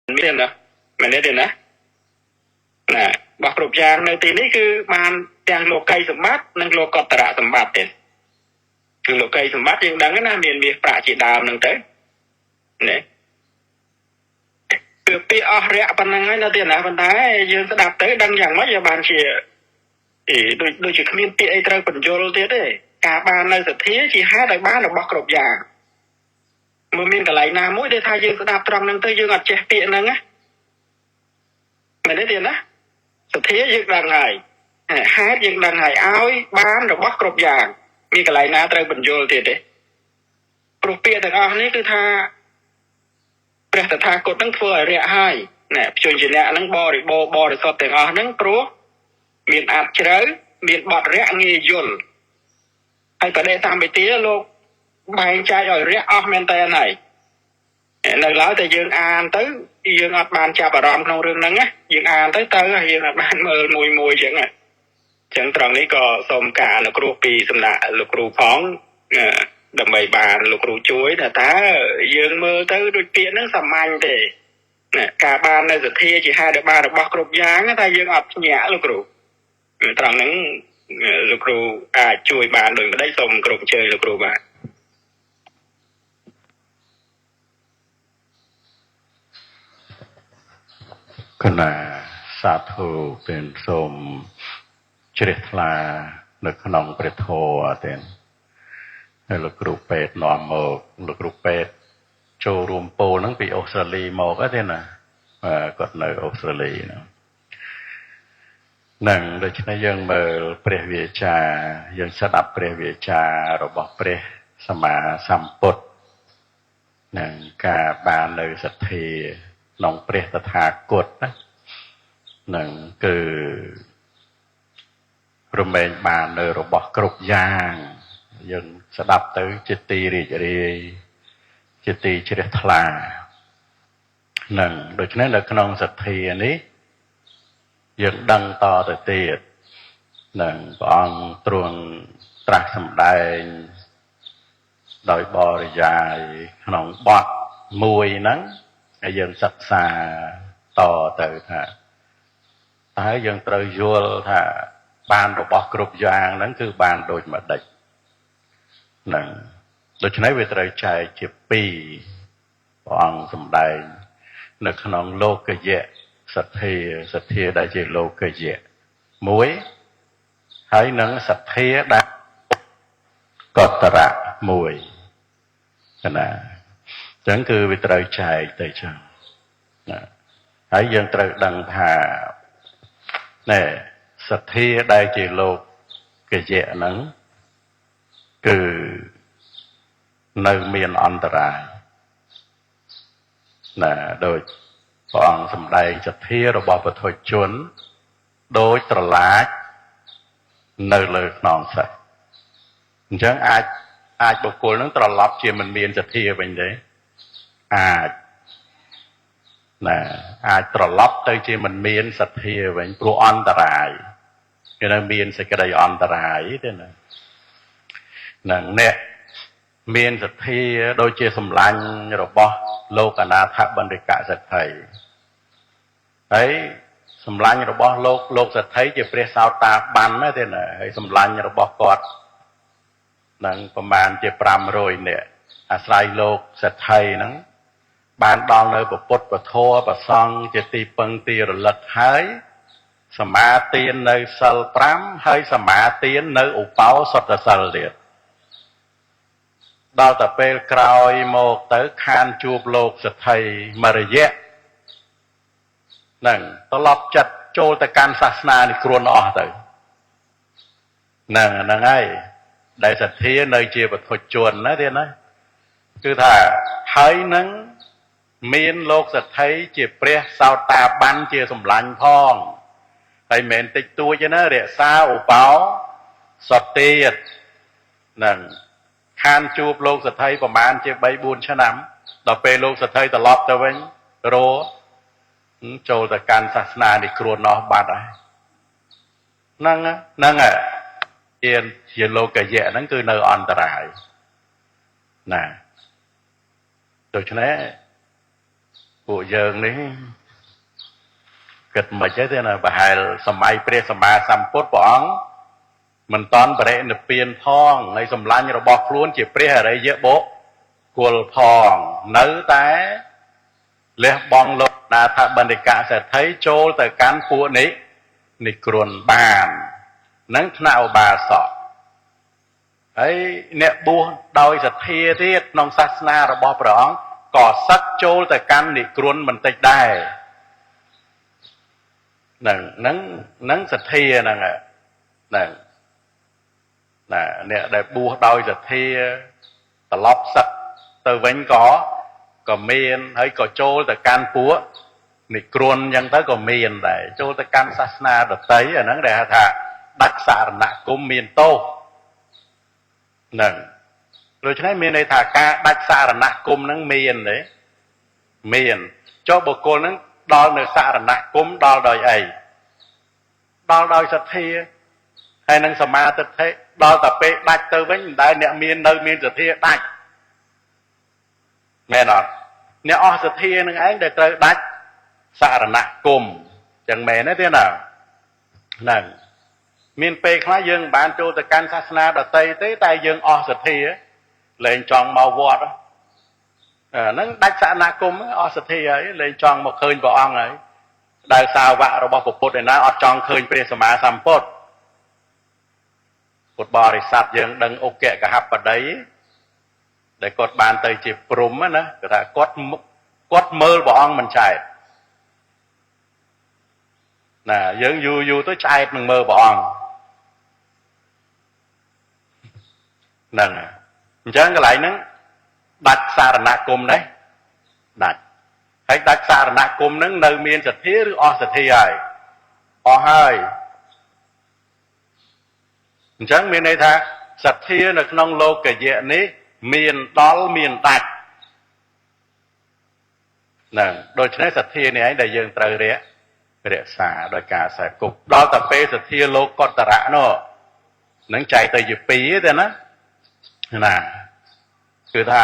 មានណាមែនទេណាណារបស់គ្រប់យ៉ាងនៅទីនេះគឺបានទាំងលោកីសម្បត្តិនិងលោកតរៈសម្បត្តិទេគឺលោកីសម្បត្តិយើងដឹងណាមានមាសប្រាក់ជាដើមហ្នឹងទៅណាគឺពាក្យអស់រយៈប៉ុណ្ណឹងហើយនៅទីណាប៉ុន្តែយើងស្ដាប់ទៅដឹងយ៉ាងម៉េចឲ្យបានជាអីដូចជាគ្មានពាក្យអីត្រូវបញ្យល់ទៀតទេការបាននៅសទ្ធាជាហេតុឲ្យបានរបស់គ្រប់យ៉ាងមើលមានកន្លែងណាមួយដែលថាយើងស្ដាប់ត្រង់ហ្នឹងទៅយើងអត់ចេះពាក្យហ្នឹងណាមែនទេទៀតណាសទ្ធាយើងដឹងហើយហេតុយើងដឹងហើយឲ្យបានរបស់គ្រប់យ៉ាងមានកន្លែងណាត្រូវបញ្យល់ទៀតទេព្រោះពាក្យទាំងអស់នេះគឺថាព្រះតថាគតនឹងធ្វើឲ្យរយៈហើយណែភ្ជញ្ជនៈហ្នឹងបរិបូរបរិសុទ្ធទាំងអស់ហ្នឹងព្រោះមានអាចជ្រៅមានបត់រយៈងាយយល់ហើយបដិសម្បទាលោកបែងចែកឲ្យរយៈអស់មែនតើហើយនៅឡើយតែយើងអានទៅយើងអត់បានចាប់អារម្មណ៍ក្នុងរឿងហ្នឹងណាយើងអានទៅហើយយើងអត់បានមើលមួយមួយអញ្ចឹងអញ្ចឹងត្រង់នេះក៏សូមការអនុគ្រោះពីសំណាក់លោកគ្រូផងដើម្បីបានលោកគ្រូជួយថាតើយើងមើលទៅដូចពាក្យហ្នឹងសាមញ្ញទេណាការបាននៅសទ្ធាជាហេតុដែលបានរបស់គ្រប់យ៉ាងតែយើងអត់ភ្ញាក់លោកគ្រូត្រង់ហ្នឹងលោកគ្រូអាចជួយបានដូចម្ដេចសូមគ្រប់អញ្ជើញលោកគ្រូបាទកណាសាធុเป็นសូមជ្រះថ្លានៅក្នុងព្រះធម៌ទេហើយលោកគ្រូពេទ្យនាំមកលោកគ្រូពេទ្យចូលរួមពោលហ្នឹងពីអូស្ត្រាលីមកទេណាគាត់នៅអូស្ត្រាលីហ្នឹងដូច្នេះយើងមើលព្រះវាចាយើងស្ដាប់ព្រះវាចារបស់ព្រះសម្មាសម្ពុទ្ធនឹងការបាននៅសទ្ធាក្នុងព្រះតថាគតណានឹងគឺរមែងបាននៅរបស់គ្រប់យ៉ាងយើងស្ដាប់ទៅជាទីរីករាយជាទីជ្រះថ្លានឹងដូច្នេះនៅក្នុងសទ្ធានេះយើងដឹងតទៅទៀតនឹងព្រះអង្គទ្រង់ត្រាស់សម្ដែងដោយបរិយាយក្នុងបទមួយហ្នឹងហើយយើងសិក្សាតទៅថាតើយើងត្រូវយល់ថាបានរបស់គ្រប់យ៉ាងហ្នឹងគឺបានដូចម្ដេចហ្នឹងដូច្នេះវាត្រូវចែកជាពីរព្រះអង្គសម្ដែងនៅក្នុងលោកយៈសទ្ធាសទ្ធាដែលជាលោកយៈមួយហើយនឹងសទ្ធាដែលកតរៈមួយណាអញ្ចឹងគឺវាត្រូវចែកទៅចឹងណាហើយយើងត្រូវដឹងថាណែសទ្ធាដែលជាលោកយៈហ្នឹងគឺនៅមានអន្តរាយណាដូចព្រះអង្គសម្ដែងសទ្ធារបស់បុថុជនដូចត្រឡាចនៅលើខ្នងសិស្សអញ្ចឹងអាចបុគ្គលនឹងត្រឡប់ជាមិនមានសទ្ធាវិញទេអាចណាអាចត្រឡប់ទៅជាមិនមានសទ្ធាវិញព្រោះអន្តរាយគេនៅមានសេចក្តីអន្តរាយទេណានឹងអ្នកមានសទ្ធាដូចជាសម្លាញ់របស់លោកអនាថបណ្ឌិកសេដ្ឋីហើយសម្លាញ់របស់លោកសេដ្ឋីជាព្រះសោតាបានណាទេណាហើយសម្លាញ់របស់គាត់នឹងប្រមាណជា500នាក់អាស្រ័យលោកសេដ្ឋីហ្នឹងបានដល់នៅពុទ្ធពធប្រសង្ឃជាទីពឹងទីរលឹកហើយសមាទាននៅសិល5ហើយសមាទាននៅឧបោសថសិលទៀតដល់តែពេលក្រោយមកទៅខានជួបលោកសេដ្ឋីមួយរយៈហ្នឹងត្រឡប់ចិត្តចូលទៅកាន់សាសនានេះគ្រួនអស់ទៅហ្នឹងហើយដែលសទ្ធានៅជាបុថុជនណាទៀតណាគឺថាហើយនឹងមានលោកសេដ្ឋីជាព្រះសោតាបានជាសម្លាញ់ផងហើយមិនមែនតិចតួចទេណារក្សាឧបោសថទៀតហ្នឹងខានជួបលោកសេដ្ឋីប្រមាណជា3 4ឆ្នាំដល់ពេលលោកសេដ្ឋីត្រឡប់ទៅវិញរចូលទៅកាន់សាសនានេះគ្រួនអស់បាត់ហើយហ្នឹងជាលោកយៈហ្នឹងគឺនៅអន្តរាយណាដូច្នេះ ពួកយើងនេះគិតមិនទេណាប្រហែលសម័យព្រះសម្មាសម្ពុទ្ធព្រះអង្គមិនតន់បរិនិព្វានផងហើយសម្លាញ់របស់ខ្លួនជាព្រះអរិយបុគ្គលផងនៅតែលះបង់លោកណាថបណ្ឌិកសេដ្ឋីចូលទៅកាន់ពួកនេះនិគ្រុនបាននឹងថ្នាក់ឧបាសកហើយអ្នកបួសដោយសទ្ធាទៀតក្នុងសាសនារបស់ព្រះអង្គក៏សឹកចូលទៅកាន់និគ្រុនបន្តិចដែរហ្នឹងសទ្ធាហ្នឹងហ្នឹងណាអ្នកដែលបួសដោយសទ្ធាត្រឡប់សឹកទៅវិញក៏មានហើយក៏ចូលទៅកាន់ពួកនិគ្រុនអញ្ចឹងទៅក៏មានដែរចូលទៅកាន់សាសនាដទៃអាហ្នឹងដែលហៅថាដាច់សារណគមមានទោសហ្នឹងដូច្នេះមានន័យថាការដាច់សារណគមហ្នឹងមានទេមានចុះបុគ្គលហ្នឹងដល់នៅសារណគមដល់ដោយអីដល់ដោយសទ្ធាហើយនឹងសមាទិដ្ឋិដល់តែពេលដាច់ទៅវិញមិនដែលអ្នកមាននៅមានសទ្ធាដាច់មែនអត់អ្នកអស់សទ្ធានឹងឯងដែលត្រូវដាច់សារណគមចឹងមែនទេណាហ្នឹងមានពេលខ្លះយើងមិនបានចូលទៅកាន់សាសនាដទៃទេតែយើងអស់សទ្ធាលែងចង់មកវត្តអាហ្នឹងដាច់សារណគមអស់សទ្ធាហើយលែងចង់មកឃើញព្រះអង្គហើយដែលសាវករបស់ពុទ្ធឯណាអត់ចង់ឃើញព្រះសម្មាសម្ពុទ្ធពុទ្ធបរិស័ទយើងដឹងឧគកហបតីដែលគាត់បានទៅជាព្រហ្មណាគេថាគាត់មើលព្រះអង្គមិនចែកណាយើងយូរយូរទៅឆ្អែតនឹងមើលព្រះអង្គហ្នឹងអញ្ចឹងកន្លែងហ្នឹងដាច់សារណគមនេះដាច់ហើយដាច់សារណគមហ្នឹងនៅមានសទ្ធាឬអស់សទ្ធាហើយអស់ហើយអញ្ចឹងមានន័យថាសទ្ធានៅក្នុងលោកយៈនេះមានដល់មានដាច់ហ្នឹងដូច្នេះសទ្ធានេះឯងដែលយើងត្រូវរក្សាដោយការខ្សែគប់ដល់តែពេលសទ្ធាលោកតរៈនោះនឹងចែកទៅជាពីរទេណាណាគឺថា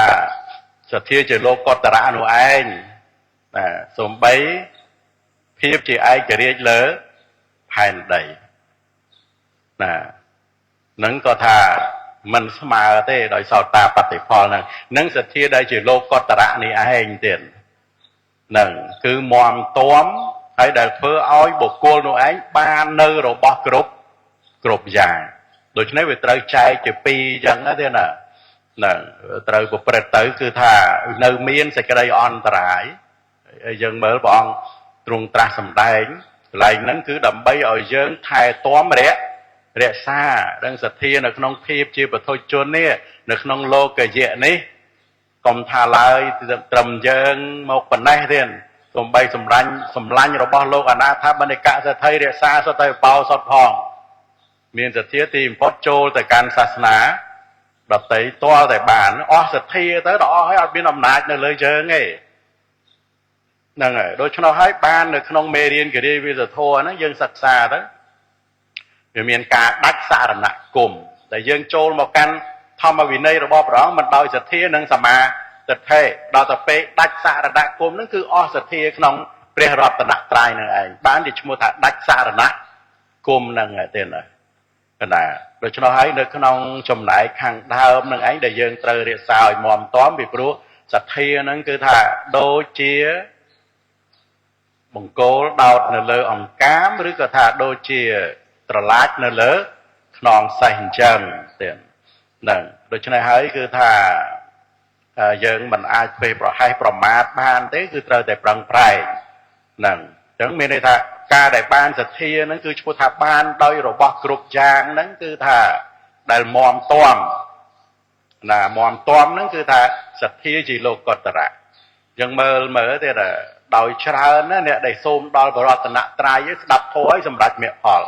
សទ្ធាជាលោកតរៈនោះឯងណាសំបីភាពជាឯករាជ្យលើផែនដីណានឹងក៏ថាមិនស្មើទេដោយសោតាបតិផលហ្នឹងនឹងសទ្ធាដែលជាលោកតរៈនេះឯងទៀតនឹងគឺមមទាំហើយដែលធ្វើឲ្យបុគ្គលនោះឯងបាននៅរបស់គ្រប់យ៉ាងដូច្នេះវាត្រូវចែកជាពីរអញ្ចឹងណាទេណាហ្នឹងត្រូវប្រព្រឹត្តទៅគឺថានៅមានសេចក្តីអន្តរាយយើងមើលព្រះអង្គទ្រង់ត្រាស់សម្ដែងកន្លែងហ្នឹងគឺដើម្បីឲ្យយើងថែទាំរក្សាដឹងសទ្ធានៅក្នុងភាពជាបុថុជននេះនៅក្នុងលោកយៈនេះកុំថាឡើយត្រឹមយើងមកប៉ុណ្ណេះទេសំបីសម្លាញ់របស់លោកអនាថបណ្ឌិកសេដ្ឋីរក្សាសុទ្ធតែបោសុទ្ធផងមានសទ្ធាទីបំផុតចូលទៅកាន់សាសនាដទៃទាល់តែបានអស់សទ្ធាទៅដល់អស់ហើយអត់មានអំណាចនៅលើយើងទេហ្នឹងហើយដូច្នោះហើយបាននៅក្នុងមេរៀនគិរីវិសធម៌ហ្នឹងយើងសិក្សាទៅវាមានការដាច់សារណគមដែលយើងចូលមកកាន់ធម្មវិន័យរបស់ព្រះអង្គមិនដោយសទ្ធានិងសមាទិដ្ឋិដល់ទៅពេលដាច់សារណគមហ្នឹងគឺអស់សទ្ធាក្នុងព្រះរតនត្រ័យនឹងឯងបានជាឈ្មោះថាដាច់សារណគមហ្នឹងទេណាណាដូច្នោះហើយនៅក្នុងចំណែកខាងដើមនឹងឯងដែលយើងត្រូវរក្សាឲ្យមាំទាំពីព្រោះសទ្ធាហ្នឹងគឺថាដូចជាបង្គោលដោតនៅលើអង្កាមឬក៏ថាដូចជាត្រឡាចនៅលើខ្នងសេះអញ្ចឹងទៀតហ្នឹងដូច្នេះហើយគឺថាយើងមិនអាចធ្វើប្រហែសប្រមាទបានទេគឺត្រូវតែប្រឹងប្រែងហ្នឹងអញ្ចឹងមានន័យថាការដែលបានសទ្ធាហ្នឹងគឺឈ្មោះថាបានដោយរបស់គ្រប់យ៉ាងហ្នឹងគឺថាដែលមមទាំណាមមទាំហ្នឹងគឺថាសទ្ធាជាលោកតរៈយើងមើលទៀតដោយច្រើនណាអ្នកដែលសូមដល់បរតនត្រ័យស្ដាប់ធម៌ឲ្យសម្រេចមគ្គផល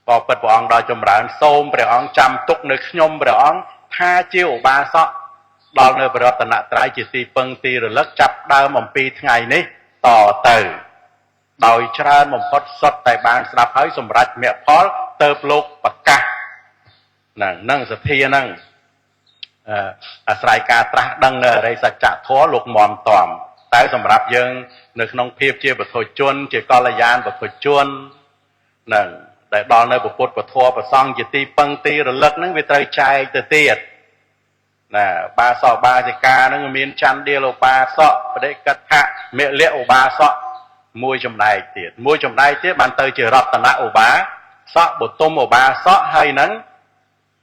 ក៏ពិតព្រះអង្គដល់ចម្រើនសូមព្រះអង្គចាំទុកនៅខ្ញុំព្រះអង្គថាជាឧបាសកដល់នៅបរតនត្រ័យជាទីពឹងទីរលឹកចាប់ដើមអំពីថ្ងៃនេះតទៅដោយច្រើនបំផុតសុទ្ធតែបានស្ដាប់ហើយសម្រេចមគ្គផលទៅលោកប្រកាសហ្នឹងសទ្ធាហ្នឹងអាស្រ័យការត្រាស់ដឹងនៅអរិយសច្ចធម៌លោកមមតំ តែសម្រាប់យើងនៅក្នុងភាពជាបុថុជនជាកល្យានបុថុជននឹងដែលដល់នៅពុទ្ធពធប្រសង់ជាទីពឹងទីរលឹកហ្នឹងវាត្រូវចែកទៅទៀតណាបាសកបាសិកាហ្នឹងមានចន្ទាលឧបាសកបដិកដ្ឋមលៈឧបាសកមួយចំណែកទៀតមួយចំណែកទៀតបានទៅជារតនឧបាសកបុទុមឧបាសកហើយនឹង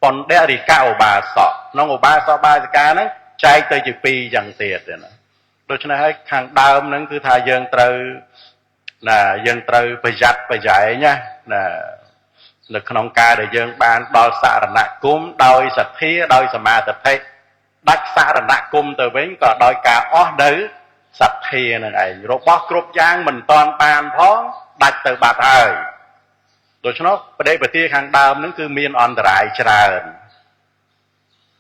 បណ្ឌរិកឧបាសកក្នុងឧបាសកបាសិកាហ្នឹងចែកទៅជាពីរយ៉ាងទៀតណាដូច្នេះហើយខាងដើមហ្នឹងគឺថាយើងត្រូវណាយើងត្រូវប្រយ័ត្នប្រយែងណាណានៅក្នុងការដែលយើងបានដល់សរណគមដោយសទ្ធាដោយសមាធិដាច់សរណគមទៅវិញក៏ដោយការអស់នៅសទ្ធានឹងឯងរបស់គ្រប់យ៉ាងមិនតាន់បានផងដាច់ទៅបាត់ហើយដូច្នោះបដិបទាខាងដើមនឹងគឺមានអន្តរាយច្រើន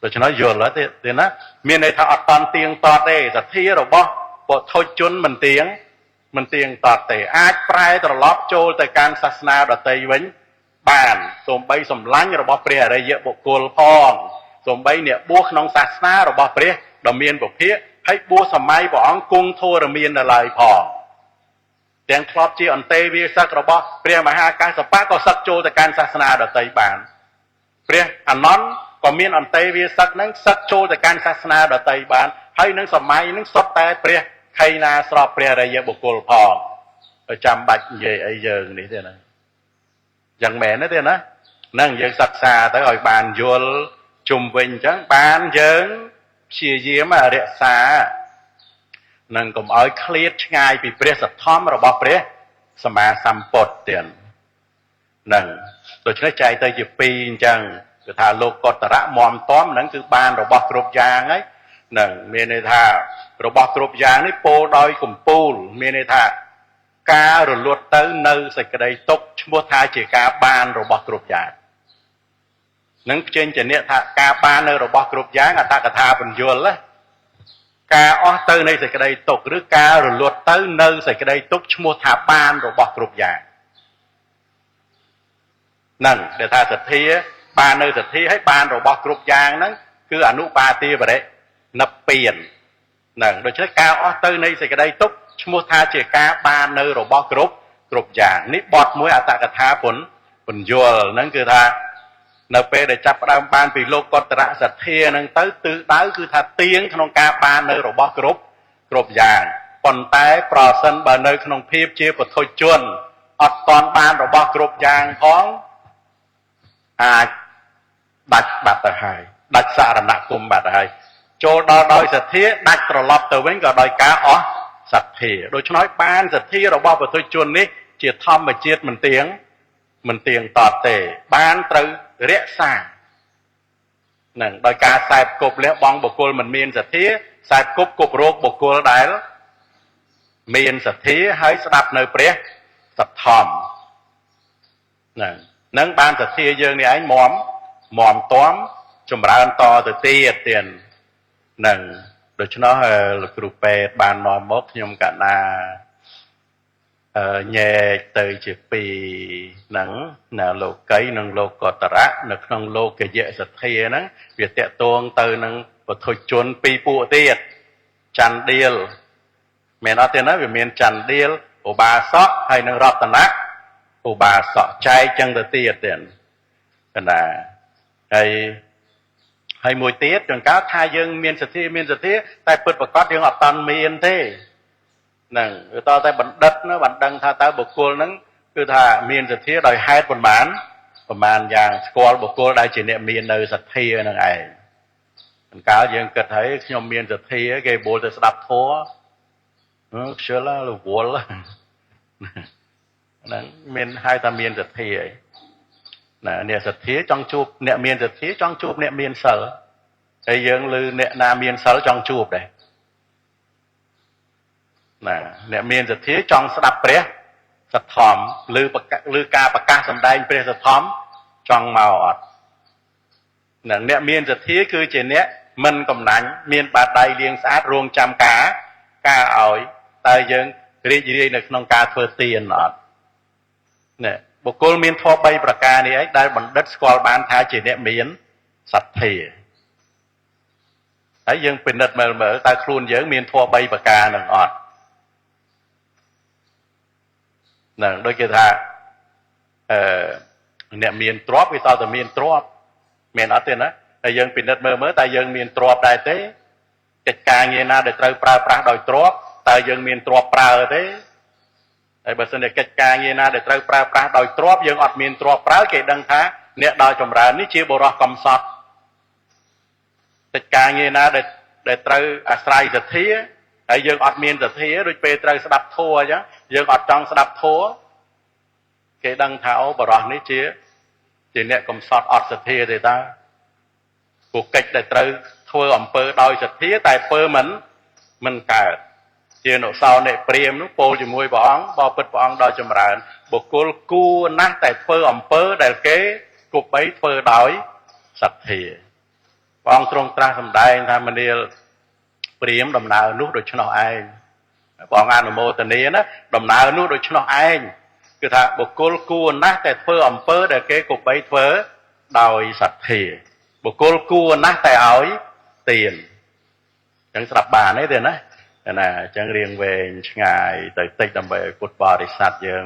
ដូច្នោះយល់ទេទេណាមានន័យថាអត់តាន់ទៀងទាត់ទេសទ្ធារបស់បុថុជនមិនទៀងតត់ទេអាចប្រែត្រឡប់ចូលទៅកាន់សាសនាដទៃវិញបានសូម្បីសម្លាញ់របស់ព្រះអរិយបុគ្គលផងសូម្បីអ្នកបួសក្នុងសាសនារបស់ព្រះដ៏មានពភាកហើយបួសសម័យព្រះអង្គគង់ធរមាននៅឡើយផងទាំងធ្លាប់ជាអន្តេវាសឹករបស់ព្រះមហាកាសបៈក៏សឹកចូលទៅកាន់សាសនាដទៃបានព្រះអានន្ទក៏មានអន្តេវាសឹកនឹងសឹកចូលទៅកាន់សាសនាដទៃបានហើយនឹងសម័យនឹងសុទ្ធតែព្រះខៃណាស្របព្រះអរិយបុគ្គលផងចាំបាច់និយាយអីយើងនេះទេណាយ៉ាងមែនទេណាហ្នឹងយើងសិក្សាទៅឲ្យបានយល់ជុំវិញអញ្ចឹងបានយើងព្យាយាមរក្សានិងកុំឲ្យឃ្លាតឆ្ងាយពីព្រះសទ្ធំរបស់ព្រះសម្មាសម្ពុទ្ធទៀតហ្នឹងដូច្នេះចែកទៅជាពីរអញ្ចឹងគឺថាលោកកតរៈមមតំហ្នឹងគឺបានរបស់គ្រប់យ៉ាងហើយហ្នឹងមានន័យថារបស់គ្រប់យ៉ាងនេះពោលដោយកំពូលមានន័យថាការរលត់ទៅនៅសេចក្តីទុក្ខឈ្មោះថាជាការបានរបស់គ្រប់យ៉ាងនឹងផ្ចេញជាអ្នកថាការបាននៅរបស់គ្រប់យ៉ាងអត្តកថាបញ្យលណាការអស់ទៅនៃសេចក្តីទុក្ខឬការរលត់ទៅនៅសេចក្តីទុក្ខឈ្មោះថាបានរបស់គ្រប់យ៉ាងហ្នឹងដែលថាសទ្ធាបាននៅសទ្ធាហើយបានរបស់គ្រប់យ៉ាងហ្នឹងគឺអនុបាទាបរិនិព្វានហ្នឹងដូច្នេះការអស់ទៅនៃសេចក្តីទុក្ខឈ្មោះថាជាការបាននៅរបស់គ្រប់យ៉ាងនេះបទមួយអត្តកថាពន្យល់ហ្នឹងគឺថានៅពេលដែលចាប់ផ្ដើមបានពីលោកកតរៈសទ្ធាហ្នឹងទៅទិសដៅគឺថាទៀងក្នុងការបាននៅរបស់គ្រប់យ៉ាងប៉ុន្តែប្រសិនបើនៅក្នុងភាពជាបុថុជនអត់តាន់បានរបស់គ្រប់យ៉ាងផងអាចដាច់បាត់ទៅហើយដាច់សរណគមបាត់ទៅហើយចូលដល់ដោយសទ្ធាដាច់ត្រឡប់ទៅវិញក៏ដោយការអស់សទ្ធាដូច្នោះបានសទ្ធារបស់បុថុជននេះជាធម្មជាតិមិនទៀងតតទេបានត្រូវរក្សានឹងដោយការខ្សែគប់លះបង់បុគ្គលមិនមានសទ្ធាខ្សែគប់គប់រោគបុគ្គលដែលមានសទ្ធាហើយស្ដាប់នៅព្រះសទ្ធំហ្នឹងបានសទ្ធាយើងនេះឯងមមតំចម្រើនតទៅទៀតទៀតហ្នឹងដូច្នោះលោកគ្រូពេទ្យបាននាំមកខ្ញុំកណាញែកទៅជាពីរហ្នឹងណាលោកីនិងលោកតរៈនៅក្នុងលោកយៈសទ្ធាហ្នឹងវាតកតងទៅនឹងបុថុជនពីរពួកទៀតចន្ទៀលមែនអត់ទេណាវាមានចន្ទៀលឧបាសកហើយនឹងរតនៈឧបាសកចែកចឹងទៅទៀតទៀតណាហើយមួយទៀតចង្កោថាយើងមានសទ្ធាមានសទ្ធាតែពិតប្រាកដយើងអត់តាន់មានទេហ្នឹងវាតតែបណ្ឌិតណាបានដឹងថាតើបុគ្គលហ្នឹងគឺថាមានសទ្ធាដោយហេតុប្រមាណយ៉ាងស្គាល់បុគ្គលដែលជាអ្នកមាននៅសទ្ធាហ្នឹងឯងអង្កាលយើងគិតហើយខ្ញុំមានសទ្ធាគេបួលទៅស្ដាប់ធម៌ខ្ជិលរវល់ហ្នឹងមានហៅថាមានសទ្ធាឯណាអ្នកសទ្ធាចង់ជួបអ្នកមានសទ្ធាចង់ជួបអ្នកមានសិលហើយយើងឮអ្នកណាមានសិលចង់ជួបដែរណាអ្នកមានសទ្ធាចង់ស្ដាប់ព្រះសទ្ធំឬការប្រកាសសម្ដែងព្រះសទ្ធំចង់មកអត់ណាអ្នកមានសទ្ធាគឺជាអ្នកមិនកំណាញ់មានបាតដៃលាងស្អាតរងចាំការឲ្យតើយើងរីករាយនៅក្នុងការធ្វើទានអត់នេះបុគ្គលមានធម៌3ប្រការនេះឯងដែលបណ្ឌិតស្គាល់បានថាជាអ្នកមានសទ្ធាហើយយើងពិនិត្យមើលតើខ្លួនយើងមានធម៌3ប្រការនឹងអត់ ហ្នឹងដូចគេថាអឺអ្នកមានទ្រព្យវាតតែមានទ្រព្យមានអត់ទេណាតែយើងពិនិត្យមើលមើលតើយើងមានទ្រព្យដែរទេកិច្ចការងារណាដែលត្រូវប្រើប្រាស់ដោយទ្រព្យតើយើងមានទ្រព្យប្រើទេហើយបើសិនជាកិច្ចការងារណាដែលត្រូវប្រើប្រាស់ដោយទ្រព្យយើងអត់មានទ្រព្យប្រើគេដឹងថាអ្នកដល់ចម្រើននេះជាបុរសកំសត់កិច្ចការងារណាដែលត្រូវអាស្រ័យសទ្ធាហើយយើងអត់មានសទ្ធាដូចពេលត្រូវស្ដាប់ធម៌អញ្ចឹងយើងអត់ចង់ស្ដាប់ធម៌គេដឹងថាអូបុរសនេះជាអ្នកកំសត់អត់សទ្ធាទេតាពួកកិច្ចដែលត្រូវធ្វើអំពើដោយសទ្ធាតែធ្វើមិនកើតជានុសោនិព្រាមនោះពោលជាមួយព្រះអង្គបបិទ្ធព្រះអង្គដល់ចម្រើនបុគ្គលគួរណាស់តែធ្វើអំពើដែលគេគប្បីធ្វើដោយសទ្ធាព្រះអង្គទ្រង់ត្រាស់សម្ដែងថាមនាលព្រាមដំណើរនោះដូច្នោះឯងព្រះអង្គអនុមោទនាណាដំណើរនោះដូច្នោះឯងគឺថាបុគ្គលគួរណាស់តែធ្វើអំពើដែលគេគប្បីធ្វើដោយសទ្ធាបុគ្គលគួរណាស់តែឲ្យទានអញ្ចឹងស្រាប់បានទេណាណាអញ្ចឹងរៀងវែងឆ្ងាយទៅតិចដើម្បីឲ្យពុទ្ធបរិស័ទយើង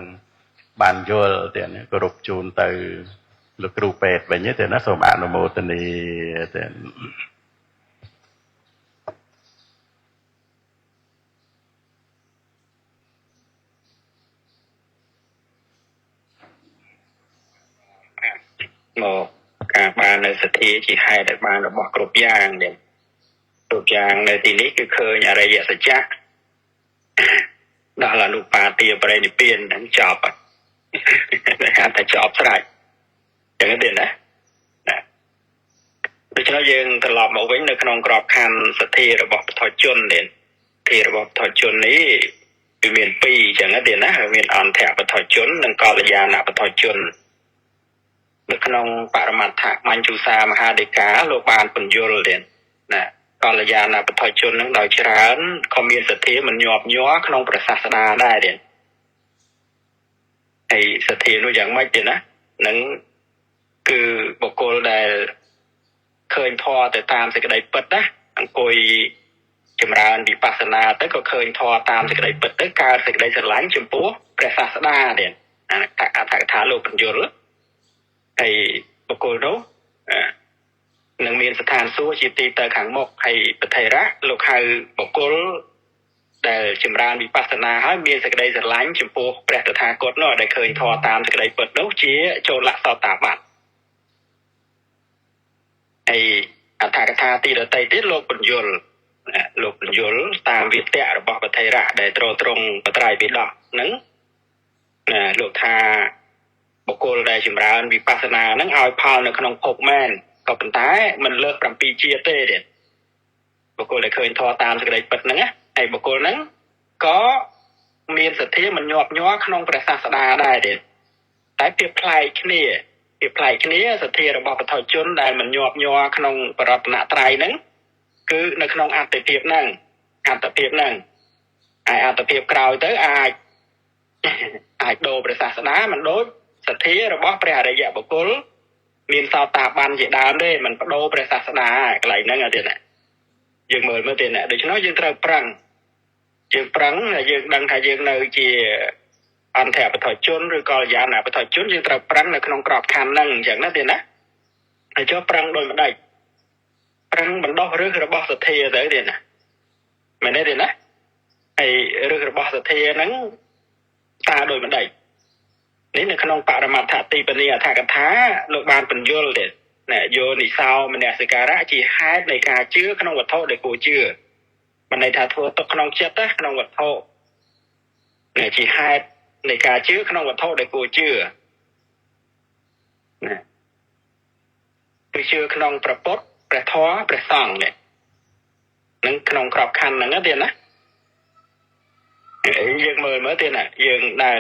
បានយល់ទៀតគោរពជូនទៅលោកគ្រូពេទ្យវិញទេណាសូមអនុមោទនាទៀត មកការបាននៅសទ្ធាជាហេតុឲ្យបានរបស់គ្រប់យ៉ាងនេះគ្រប់យ៉ាងនៅទីនេះគឺឃើញអរិយសច្ចៈដល់អនុបាទិបរិនិព្វានហ្នឹងចប់ហើយហៅថាចប់ស្រេចចឹងទេណាណាដូច្នេះយើងត្រឡប់មកវិញនៅក្នុងក្របខ័ណ្ឌសទ្ធារបស់ពុទ្ធជននេះសទ្ធារបស់ពុទ្ធជននេះវាមានពីរចឹងទេណាមានអន្តរពុទ្ធជននិងកល្យាណពុទ្ធជននៅក្នុងបរមត្ថមញ្ជូសាមហាដីកាលោកបានពន្យល់ទៀតណាកល្យាណពុទ្ធជននឹងដោយច្រើនក៏មានសទ្ធាមិនញាប់ញ័រក្នុងព្រះសាស្តាដែរទៀតហើយសទ្ធានោះយ៉ាងម៉េចទៀតណានឹងគឺបុគ្គលដែលឃើញធម៌ទៅតាមសេចក្តីពិតណាអង្គុយចម្រើនវិបស្សនាទៅក៏ឃើញធម៌តាមសេចក្តីពិតទៅកើតសេចក្តីស្រឡាញ់ចំពោះព្រះសាស្តាទៀតអត្ថកថាលោកពន្យល់ហើយបុគ្គលនោះនឹងមានស្ថានសួគ៌ជាទីទៅខាងមុខហើយពធិរៈលោកហៅបុគ្គលដែលចម្រើនវិបស្សនាហើយមានសេចក្តីស្រឡាញ់ចំពោះព្រះតថាគតនោះដែលឃើញធម៌តាមសេចក្តីពិតនោះជាចូលសោតាបត្តិហើយអត្ថកថាទីដទៃទៀតលោកពន្យល់តាមវិទ្យារបស់ពធិរៈដែលទ្រទ្រង់បត្រៃបិដកហ្នឹងណាលោកថាបុគ្គលដែលចម្រើនវិបស្សនាហ្នឹងឲ្យផលនៅក្នុងភពមែនក៏ប៉ុន្តែមិនលើស7ជាតិទេទៀតបុគ្គលដែលឃើញធម៌តាមសេចក្តីពិតហ្នឹងណាហើយបុគ្គលហ្នឹងក៏មានសទ្ធាមិនញាប់ញ័រក្នុងព្រះសាស្តាដែរទៀតតែភាពប្លែកគ្នាសទ្ធារបស់ពុទ្ធជនដែលមិនញាប់ញ័រក្នុងបរតនត្រ័យហ្នឹងគឺនៅក្នុងអត្តភាពហ្នឹងហើយអត្តភាពក្រោយទៅអាចដូរព្រះសាស្តាមិនដូចសទ្ធារបស់ព្រះអរិយបុគ្គលមានសោតាបានជាដើមទេមិនបដូរព្រះសាស្តាកន្លែងហ្នឹងទៀតណាយើងមើលមើលទៀតណាដូច្នោះយើងត្រូវប្រឹងយើងដឹងថាយើងនៅជាអន្តរពុទ្ធជនឬក៏យានពុទ្ធជនយើងត្រូវប្រឹងនៅក្នុងក្របខ័ណ្ឌហ្នឹងអញ្ចឹងណាទៀតណាហើយចុះប្រឹងដោយម្ដេចប្រឹងបណ្ដោះឫសរបស់សទ្ធាទៅទៀតណាមែនទេទៀតណាហើយឫសរបស់សទ្ធាហ្នឹងតើដោយម្ដេចនេះនៅក្នុងបរមត្ថទីបនីអត្ថកថាលោកបានពន្យល់ទៀតណាយោនិសោមនសិការៈជាហេតុនៃការជឿក្នុងវត្ថុដែលគួរជឿមិនន័យថាធ្វើទុកក្នុងចិត្តណាក្នុងវត្ថុនេះជាហេតុនៃការជឿក្នុងវត្ថុដែលគួរជឿណាគឺជឿក្នុងព្រះពុទ្ធព្រះធម៌ព្រះសង្ឃនេះនឹងក្នុងក្របខ័ណ្ឌហ្នឹងទៀតណាយើងមើលមើលទៀតណាយើងដែ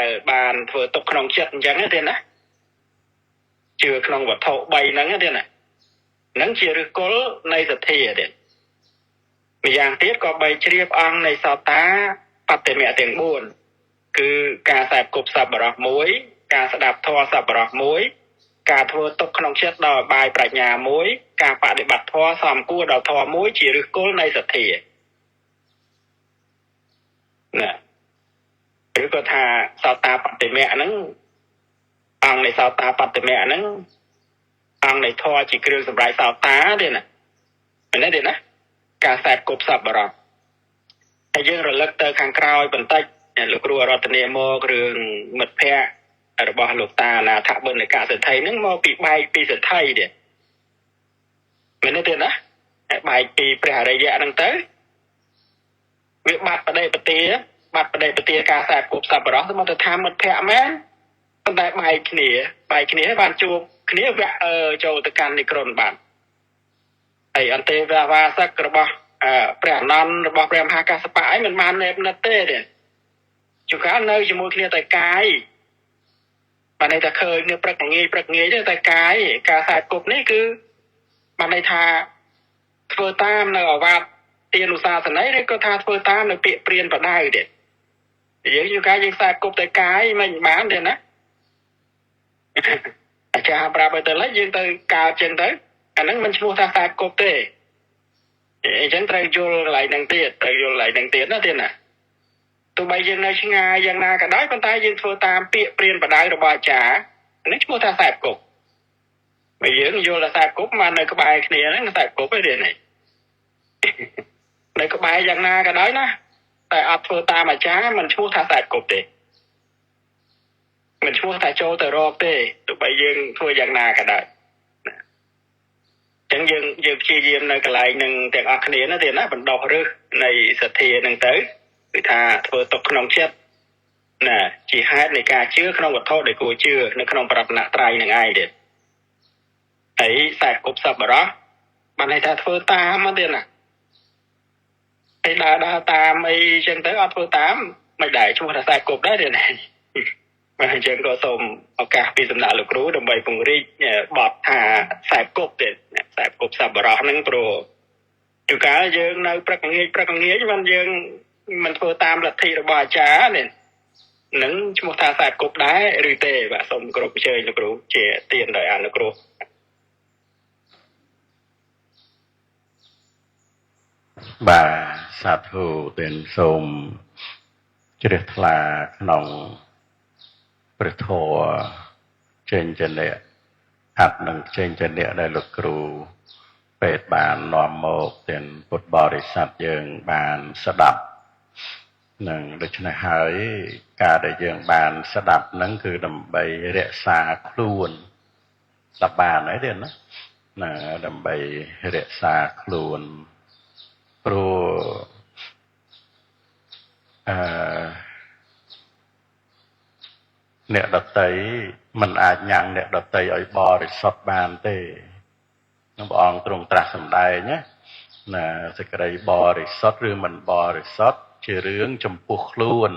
លបានធ្វើទុកក្នុងចិត្តអញ្ចឹងទេណាជឿក្នុងវត្ថុ3ហ្នឹងទេណាហ្នឹងជាឫសគល់នៃសទ្ធាទេម្យ៉ាងទៀតក៏បីជ្រាបអង្គនៃសោតាបតិមៈទាំង4គឺការខ្សែគប់សប្បុរសមួយការស្ដាប់ធម៌សប្បុរសមួយការធ្វើទុកក្នុងចិត្តដោយបាយប្រាជ្ញាមួយការបដិបត្តិធម៌សំគួរដល់ធម៌មួយជាឫសគល់នៃសទ្ធាណាឬក៏ ក៏ថាសោតាបតិមៈហ្នឹងអង្គនៃសោតាបតិមៈហ្នឹងអង្គនៃធម៌ជាគ្រឿងសម្រាប់សោតាទេណាមែនទេណាការខ្សែគប់សប្បុរសហើយយើងរលឹកទៅខាងក្រោយបន្តិចលោកគ្រូអរតនីមករឿងមិត្តភ័ក្តិរបស់លោកតាអនាថបណ្ឌិកសេដ្ឋីហ្នឹងមកពីបែកពីសេដ្ឋីទេមែនទេណាបែកពីព្រះអរិយៈហ្នឹងទៅវាបាត់បដិបទាបាត់បដិបទាការខ្សែគប់សប្បុរសទៅមកទៅថាមិត្តភ័ក្តិមែនប៉ុន្តែបែកគ្នាបានជួបគ្នាវគ្គចូលទៅកាន់និក្រុនបានហើយអន្តេវាសករបស់ព្រះអនន្តរបស់ព្រះមហាកាសបៈឯងមិនបានណែបណិតទេជួនកាលនៅជាមួយគ្នាតែកាយបានន័យថាឃើញគ្នាព្រឹកងាយទេតែកាយការខ្សែគប់នេះគឺបានន័យថាធ្វើតាមនៅអវាទទានុសាសន័យឬក៏ថាធ្វើតាមនៅពាក្យព្រានបដៅទេយើងជួនកាលយើងខ្សែគប់តែកាយមិនបានទេណាអាចារ្យប្រាប់ឲ្យទៅឡើយយើងទៅកើតចឹងទៅអាហ្នឹងមិនឈ្មោះថាខ្សែគប់ទេអញ្ចឹងត្រូវយល់កន្លែងហ្នឹងទៀតត្រូវយល់កន្លែងហ្នឹងទៀតណាទៀតណាទោះបីយើងនៅឆ្ងាយយ៉ាងណាក៏ដោយប៉ុន្តែយើងធ្វើតាមពាក្យព្រានបដៅរបស់អាចារ្យនេះឈ្មោះថាខ្សែគប់បើយើងយល់ថាខ្សែគប់មកនៅក្បែរគ្នាហ្នឹងខ្សែគប់ឯនេះនៅក្បែរយ៉ាងណាក៏ដោយណាតែអត់ធ្វើតាមអាចារ្យមិនឈ្មោះថាខ្សែគប់ទេមិនឈ្មោះថាចូលទៅរកទេទោះបីយើងធ្វើយ៉ាងណាក៏ដោយអញ្ចឹងយើងព្យាយាមនៅកន្លែងនឹងទាំងអស់គ្នាណាទៀតណាបណ្ដោះរឹសនៃសទ្ធានឹងទៅគឺថាធ្វើទុកក្នុងចិត្តណាជាហេតុនៃការជឿក្នុងវត្ថុដែលគួរជឿនៅក្នុងប្រតនត្រ័យនឹងឯងទៀតហើយខ្សែគប់សប្បុរសបានន័យថាធ្វើតាមទៀតណាហើយដើរតាមអីចឹងទៅអត់ធ្វើតាមមិនដែរឈ្មោះថាខ្សែគប់ដែរទេណាបាទអញ្ចឹងក៏សូមឱកាសពីសំណាក់លោកគ្រូដើម្បីពង្រីកបទថាខ្សែគប់ទៀតខ្សែគប់សប្បុរសហ្នឹងព្រោះជួនកាលយើងនៅព្រឹកងាយមិនយើងមិនធ្វើតាមលទ្ធិរបស់អាចារ្យនេះនឹងឈ្មោះថាខ្សែគប់ដែរឬទេបាទសូមគោរពអញ្ជើញលោកគ្រូជាទានដោយអនុគ្រោះបាទសាធុទានសូមជ្រះថ្លាក្នុងព្រះធម៌ចេញចនៈអត្តនិងចេញចនៈដែលលោកគ្រូពេទ្យបាននាំមកទានពុទ្ធបរិស័ទយើងបានស្ដាប់នឹងដូច្នេះហើយការដែលយើងបានស្ដាប់ហ្នឹងគឺដើម្បីរក្សាខ្លួនស្ដាប់បានហើយទេណាណាដើម្បីរក្សាខ្លួនព្រោះអ្នកដតីមិនអាចញ៉ាំងអ្នកដតីឲ្យបរិសុទ្ធបានទេនឹងព្រះអង្គទ្រង់ត្រាស់សម្ដែងណាសេចក្តីបរិសុទ្ធឬមិនបរិសុទ្ធជារឿងចំពោះខ្លួន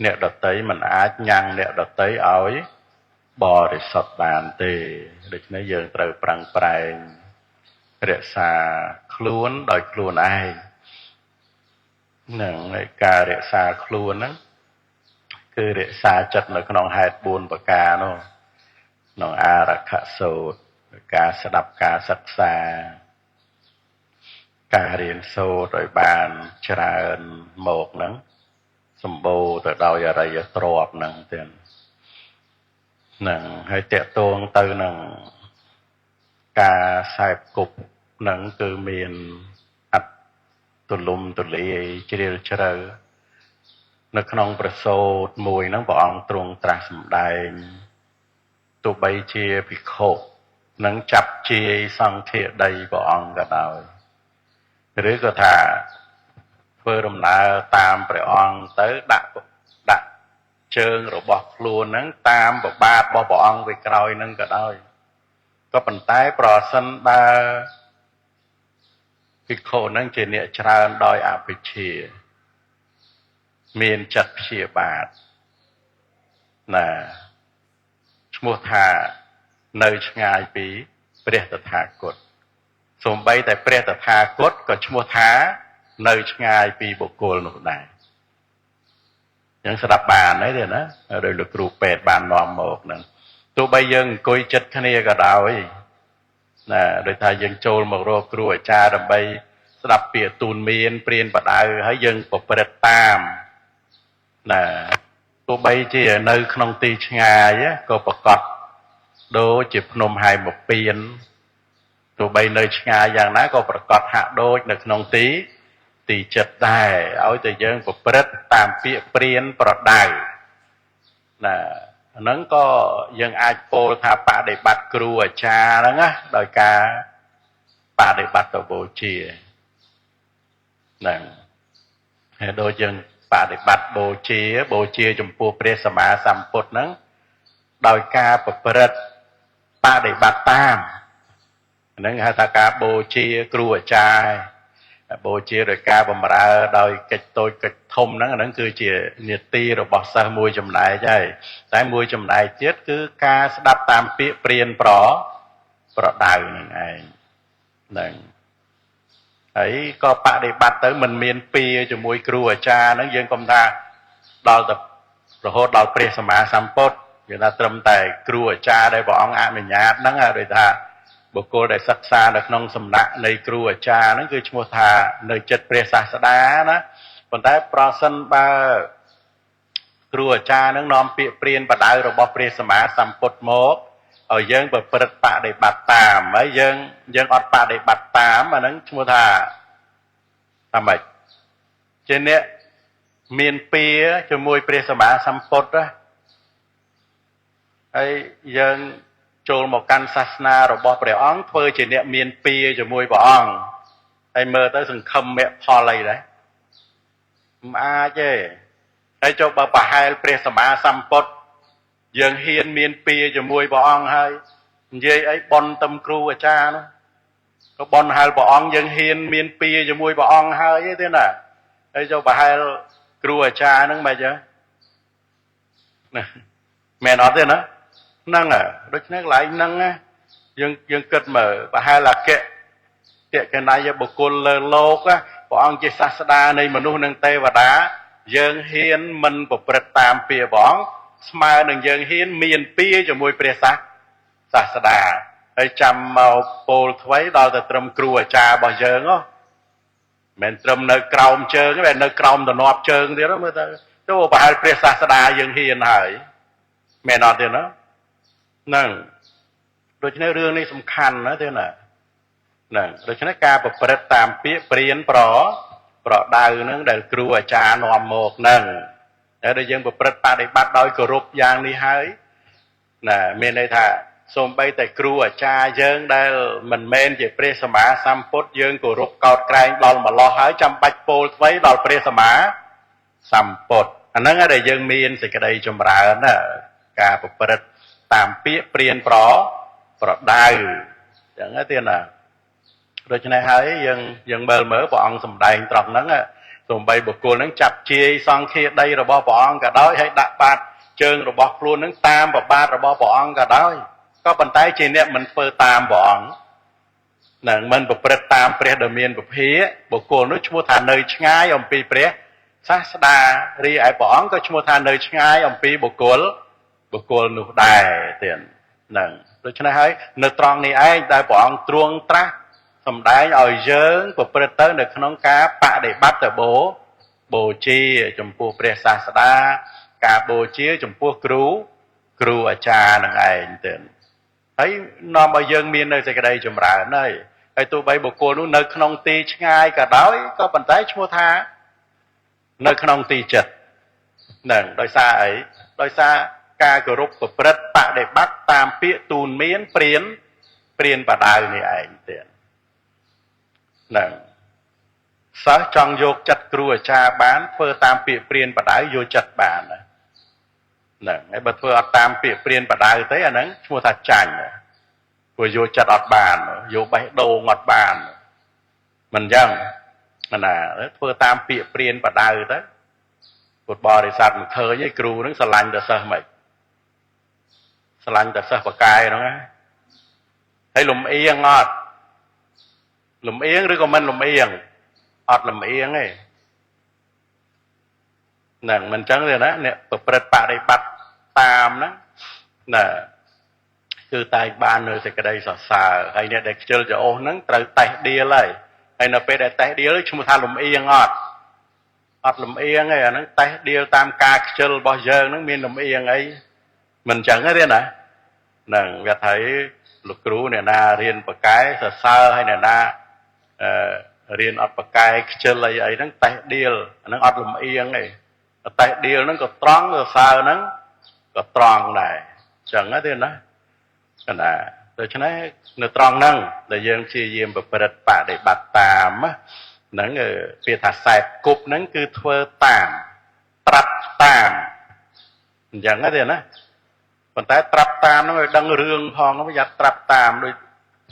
អ្នកដតីមិនអាចញ៉ាំងអ្នកដតីឲ្យបរិសុទ្ធបានទេដូច្នេះយើងត្រូវប្រឹងប្រែងរក្សាខ្លួនដោយខ្លួនឯងនឹងការរក្សាខ្លួនហ្នឹងគឺរក្សាចិត្តនៅក្នុងហេតុ4ប្រការនោះក្នុងអារក្ខសូត្រការស្ដាប់ការសិក្សាការរៀនសូត្រឲ្យបានច្រើនមកហ្នឹងសម្បូរទៅដោយអរិយទ្រព្យហ្នឹងទៀតហ្នឹងហើយតកតងទៅនឹងការខ្សែគប់ហ្នឹងគឺមានអត្តទូលំទូលាយជ្រាលជ្រៅនៅក្នុងប្រសូតមួយហ្នឹងព្រះអង្គទ្រង់ត្រាស់សម្ដែងទោះបីជាភិក្ខុនឹងចាប់ជាយសង្ឃាដីព្រះអង្គក៏ដោយឬក៏ថាធ្វើដំណើរតាមព្រះអង្គទៅដាក់ជើងរបស់ខ្លួនហ្នឹងតាមប្របាទរបស់ព្រះអង្គវាក្រោយហ្នឹងក៏ដោយក៏ប៉ុន្តែប្រសិនបើភិក្ខុហ្នឹងជាអ្នកច្រើនដោយអភិជាមានចិត្តព្យាបាទណាឈ្មោះថានៅឆ្ងាយពីព្រះតថាគតសូម្បីតែព្រះតថាគតក៏ឈ្មោះថានៅឆ្ងាយពីបុគ្គលនោះដែរអញ្ចឹងស្ដាប់បានហើយទេណាដោយលោកគ្រូពេទ្យបាននាំមកហ្នឹងទោះបីយើងអង្គុយចិត្តគ្នាក៏ដោយណាដោយថាយើងចូលមករកគ្រូអាចារ្យដើម្បីស្ដាប់ពាក្យទូនមានព្រានបដៅហើយយើងប្រព្រឹត្តតាមណា ទោះបីជានៅក្នុងទីឆ្ងាយក៏ប្រកបដូចជាភ្នំហែមពៀនទោះបីនៅឆ្ងាយយ៉ាងណាក៏ប្រកបហាក់ដូចនៅក្នុងទីចិត្តដែរឲ្យតែយើងប្រព្រឹត្តតាមពាក្យព្រានប្រដៅណាហ្នឹងក៏យើងអាចពោលថាបដិបត្តិគ្រូអាចារ្យហ្នឹងណាដោយការបដិបត្តិបូជាហ្នឹងហើយដូចយើងបដិបត្តិបូជាចំពោះព្រះសម្មាសម្ពុទ្ធហ្នឹងដោយការប្រព្រឹត្តបដិបត្តិតាមហ្នឹងហៅថាការបូជាគ្រូអាចារ្យបូជាដោយការបម្រើដោយកិច្ចតូចកិច្ចធំហ្នឹងអាហ្នឹងគឺជានីតិរបស់សិស្សមួយចំណែកហើយតែមួយចំណែកទៀតគឺការស្ដាប់តាមពាក្យព្រានប្រដៅហ្នឹងឯងហ្នឹងហើយក៏បដិបត្តិទៅមិនមានពៀជាមួយគ្រូអាចារ្យហ្នឹងយើងកុំថាដល់ទៅរហូតដល់ព្រះសម្មាសម្ពុទ្ធយើងថាត្រឹមតែគ្រូអាចារ្យដែលព្រះអង្គអនុញ្ញាតហ្នឹងដូចថាបុគ្គលដែលសិក្សានៅក្នុងសំណាក់នៃគ្រូអាចារ្យហ្នឹងគឺឈ្មោះថានៅចិត្តព្រះសាស្តាណាប៉ុន្តែប្រសិនបើគ្រូអាចារ្យហ្នឹងនាំពាក្យព្រានបដៅរបស់ព្រះសម្មាសម្ពុទ្ធមកឲ្យយើងប្រព្រឹត្តបដិបត្តិតាមហើយយើងអត់បដិបត្តិតាមអាហ្នឹងឈ្មោះថាម៉េចជាអ្នកមានពៀជាមួយព្រះសម្មាសម្ពុទ្ធណាហើយយើងចូលមកកាន់សាសនារបស់ព្រះអង្គធ្វើជាអ្នកមានពៀជាមួយព្រះអង្គហើយមើលទៅសង្ឃឹមមគ្គផលអីដែរមិនអាចទេហើយចូលបើប្រហែលព្រះសម្មាសម្ពុទ្ធយើងហ៊ានមានពៀជាមួយព្រះអង្គហើយនិយាយអីបន់តំគ្រូអាចារ្យនោះក៏បន់ហែលព្រះអង្គយើងហ៊ានមានពៀជាមួយព្រះអង្គហើយទេណាហើយចូលប្រហែលគ្រូអាចារ្យហ្នឹងមិនចឹងណាមែនអត់ទេណាហ្នឹងដូច្នេះកន្លែងហ្នឹងយើងគិតមើលប្រហែលអគ្គតកណៃបុគ្គលលើលោកព្រះអង្គជាសាស្តានៃមនុស្សនិងទេវតាយើងហ៊ានមិនប្រព្រឹត្តតាមពាក្យព្រះអង្គស្មើនឹងយើងហ៊ានមានពៀជាមួយព្រះសាស្តាហើយចាំមកពោលថ្វីដល់តែត្រឹមគ្រូអាចារ្យរបស់យើងហ៎មិនត្រឹមនៅក្រោមជើងទេនៅក្រោមតំណប់ជើងទៀតមើលទៅទៅប្រហែលព្រះសាស្តាយើងហ៊ានហើយមែនអត់ទេណាហ្នឹងដូច្នេះរឿងនេះសំខាន់ណាទេណាហ្នឹងដូច្នេះការប្រព្រឹត្តតាមពាក្យព្រានប្រដៅហ្នឹងដែលគ្រូអាចារ្យនាំមកហ្នឹងតែដល់យើងប្រព្រឹត្តបដិបត្តិដោយគោរពយ៉ាងនេះហើយណាមានន័យថាសូម្បីតែគ្រូអាចារ្យយើងដែលមិនមែនជាព្រះសម្មាសម្ពុទ្ធយើងគោរពកោតក្រែងដល់ម្លោះហើយចាំបាច់ពោលថ្វីដល់ព្រះសម្មាសម្ពុទ្ធអាហ្នឹងដែលយើងមានសេចក្តីចម្រើនណាការប្រព្រឹត្តតាមពាក្យព្រានប្រដៅអញ្ចឹងទេណាដូច្នេះហើយយើងមើលព្រះអង្គសម្ដែងត្រង់ហ្នឹងសូម្បីបុគ្គលហ្នឹងចាប់ជាយសង្ឃាដីរបស់ព្រះអង្គក៏ដោយហើយដាក់បាតជើងរបស់ខ្លួនហ្នឹងតាមប្របាទរបស់ព្រះអង្គក៏ដោយក៏ប៉ុន្តែជាអ្នកមិនធ្វើតាមព្រះអង្គនឹងមិនប្រព្រឹត្តតាមព្រះដ៏មានពភាបុគ្គលនោះឈ្មោះថានៅឆ្ងាយអំពីព្រះសាស្តារីឯព្រះអង្គក៏ឈ្មោះថានៅឆ្ងាយអំពីបុគ្គលនោះដែរទៀតហ្នឹងដូច្នេះហើយនៅត្រង់នេះឯងដែលព្រះអង្គទ្រង់ត្រាស់សម្ដែងឲ្យយើងប្រព្រឹត្តទៅនៅក្នុងការបដិបត្តិបូជាចំពោះព្រះសាស្តាការបូជាចំពោះគ្រូអាចារ្យនឹងឯងទៀតហើយនាំឲ្យយើងមាននៅសេចក្តីចម្រើនហើយទោះបីបុគ្គលនោះនៅក្នុងទីឆ្ងាយក៏ដោយក៏ប៉ុន្តែឈ្មោះថានៅក្នុងទីចិត្តហ្នឹងដោយសារអីដោយសារការគោរពប្រព្រឹត្តបដិបត្តិតាមពាក្យទូនមានព្រានបដៅនេះឯងទៀតហ្នឹងសិស្សចង់យកចិត្តគ្រូអាចារ្យបានធ្វើតាមពាក្យព្រានបដៅយកចិត្តបានហ្នឹងហើយបើធ្វើអត់តាមពាក្យព្រានបដៅទេអាហ្នឹងឈ្មោះថាចាញ់ព្រោះយកចិត្តអត់បានយកបេះដូងអត់បានមិនអញ្ចឹងណាធ្វើតាមពាក្យព្រានបដៅទៅពុទ្ធបរិស័ទមិនឃើញឯគ្រូហ្នឹងស្រឡាញ់តែសិស្សមិនស្រឡាញ់តែសិស្សបកាយហ្នឹងណាហើយលំអៀងអត់លំអៀងឬក៏មិនលំអៀងអត់លំអៀងទេហ្នឹងមិនអញ្ចឹងទេណាអ្នកប្រព្រឹត្តបដិបត្តិតាមហ្នឹងណាគឺតែងបាននៅសេចក្តីសរសើរហើយអ្នកដែលខ្ជិលច្រអូសហ្នឹងត្រូវតេះដៀលហើយនៅពេលដែលតេះដៀលឈ្មោះថាលំអៀងអត់ អត់លំអៀងទេអាហ្នឹងតេះដៀលតាមការខ្ជិលរបស់យើងហ្នឹងមានលំអៀងអីមិនអញ្ចឹងទេណាហ្នឹងវាថាលោកគ្រូអ្នកណារៀនបកែសរសើរហើយអ្នកណាអឺរៀនអត់បកែខ្ជិលអីអីហ្នឹងតេះដៀលអាហ្នឹងអត់លំអៀងទេតេះដៀលហ្នឹងក៏ត្រង់សរសើរហ្នឹងក៏ត្រង់ដែរអញ្ចឹងទេណាកណាដូច្នេះនៅត្រង់ហ្នឹងដែលយើងព្យាយាមប្រព្រឹត្តបដិបត្តិតាមហ្នឹងពាក្យថាសែបគប់ហ្នឹងគឺធ្វើតាមត្រាប់តាមអញ្ចឹងទេណាប៉ុន្តែត្រាប់តាមហ្នឹងឲ្យដឹងរឿងផងប្រយ័ត្នត្រាប់តាមដូច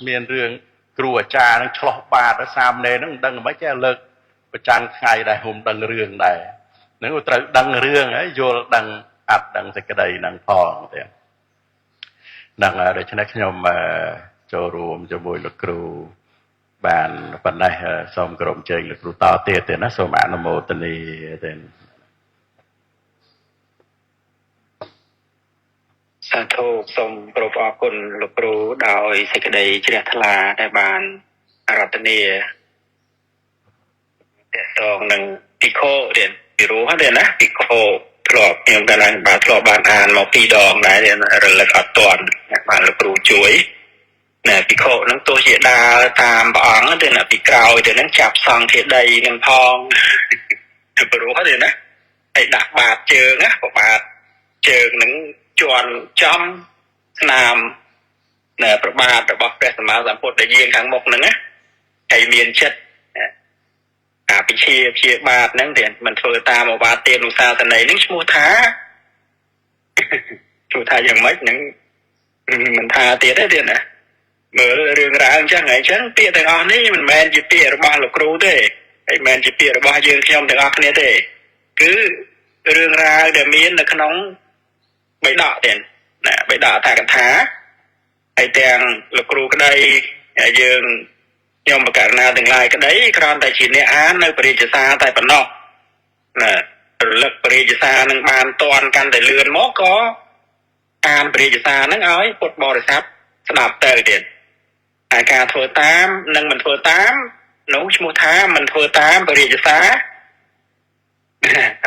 មានរឿងគ្រូអាចារ្យហ្នឹងឆ្លោះបាតសាមណេរហ្នឹងមិនដឹងមិនចេះលើកប្រចាំថ្ងៃដែរហុំដឹងរឿងដែរហ្នឹងត្រូវដឹងរឿងហើយយល់ដឹងអត់ដឹងសេចក្តីហ្នឹងផងទេហ្នឹងហើយដូច្នេះខ្ញុំចូលរួមជាមួយលោកគ្រូបានប៉ុណ្ណេះសូមក្រុមជើញលោកគ្រូតទៀតទេណាសូមអនុមោទនាទេសាធុសូមគោរពអរគុណលោកគ្រូដោយសេចក្តីជ្រះថ្លាដែលបានអារាធនាតកតងនឹងភិក្ខុរៀនពីរោះទេណាភិក្ខុធ្លាប់ខ្ញុំកាលណាបាទធ្លាប់បានអានមកពីរដងដែររលឹកអត់ទាន់បានលោកគ្រូជួយណែភិក្ខុនឹងទោះជាដើរតាមព្រះអង្គទេណាពីក្រោយទៅនឹងចាប់សង្ឃធាដីនឹងផងពីព្រោះទេណាហើយដាក់បាតជើងណាប្របាទជើងនឹងជន់ចំស្នាមណែប្របាទរបស់ព្រះសម្មាសម្ពុទ្ធដែលយាងខាងមុខហ្នឹងណាហើយមានចិត្តអាពិជាព្យាបាទហ្នឹងទេមិនធ្វើតាមអវាទានុសាសនីហ្នឹងឈ្មោះថាឈ្មោះថាយ៉ាងម៉េចហ្នឹងមិនថាទៀតទេទៀតណាមើលរឿងរ៉ាវអញ្ចឹងហើយអញ្ចឹងពាក្យទាំងអស់នេះមិនមែនជាពាក្យរបស់លោកគ្រូទេហើយមិនមែនជាពាក្យរបស់យើងខ្ញុំទាំងអស់គ្នាទេគឺរឿងរ៉ាវដែលមាននៅក្នុងបិដកទេណាបិដកអត្ថកថាហើយទាំងលោកគ្រូក្តីយើងខ្ញុំបកករណាទាំងឡាយក្តីគ្រាន់តែជាអ្នកអាននៅព្រះរាជសារតែប៉ុណ្ណោះណារលឹកព្រះរាជសារនឹងបានតន់កាន់តែលឿនមកក៏អានព្រះរាជសារនឹងឲ្យពុទ្ធបរិស័ទស្ដាប់ទៅទៀតហើយការធ្វើតាមនិងមិនធ្វើតាមនោះឈ្មោះថាមិនធ្វើតាមព្រះរាជសារ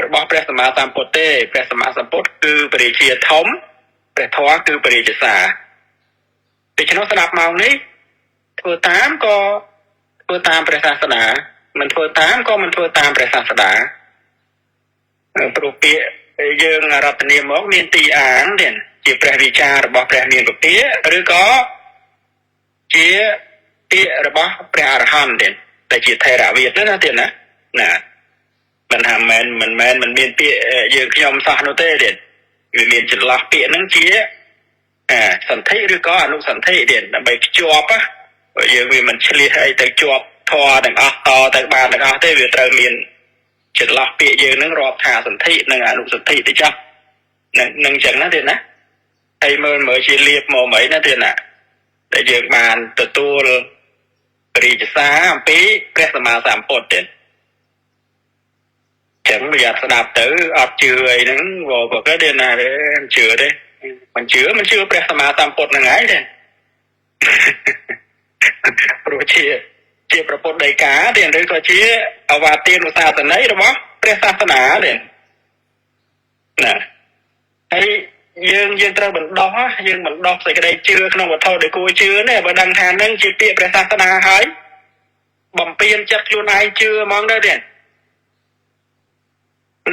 របស់ព្រះសម្មាសម្ពុទ្ធទេព្រះសម្មាសម្ពុទ្ធគឺព្រះរាជាធំព្រះធម៌គឺព្រះរាជសារដូច្នោះស្ដាប់មកនេះធ្វើតាមក៏ធ្វើតាមព្រះសាសនាមិនធ្វើតាមក៏មិនធ្វើតាមព្រះសាស្តាព្រោះពាក្យយើងរតនាមកមានទីអាងទៀតជាព្រះវិចាររបស់ព្រះមានពពាឬក៏ជាពាក្យរបស់ព្រះអរហន្តទៀតតែជាថេរវាទណាទៀតណាណាមិនថាមិនមិនមែនមិនមានពាក្យយើងខ្ញុំសោះនោះទេទៀតវាមានចន្លោះពាក្យហ្នឹងជាសន្ធិឬក៏អនុសន្ធិទៀតដើម្បីភ្ជាប់ណាយើងវាមិនឆ្លៀសអីទៅជាប់ធម៌ទាំងអស់តទៅបានទាំងអស់ទេវាត្រូវមានចន្លោះពាក្យយើងនឹងរាប់ថាសន្ធិនិងអនុសន្ធិទៅចុះនឹងអញ្ចឹងណាទៀតណាហើយមើលមើលជាលៀបមកមិនណាទៀតណាដែលយើងបានទទួលរាជសារអំពីព្រះសម្មាសម្ពុទ្ធទៀតចឹងវាអត់ស្ដាប់ទៅអត់ជឿអីហ្នឹងបើគេទៀតណាទេមិនជឿទេមិនជឿមិនជឿព្រះសម្មាសម្ពុទ្ធហ្នឹងឯងទេព្រោះជាប្រពុតដីកាទៀតឬក៏ជាអវាទានុសាសនីរបស់ព្រះសាសនាទៀតណាហើយយើងត្រូវបណ្ដោះយើងបណ្ដោះសេចក្តីជឿក្នុងវត្ថុដែលគួរជឿនេះបើដឹងថានឹងជាពាក្យព្រះសាសនាហើយបំពេញចិត្តខ្លួនឯងជឿហ្មងទៅទៀត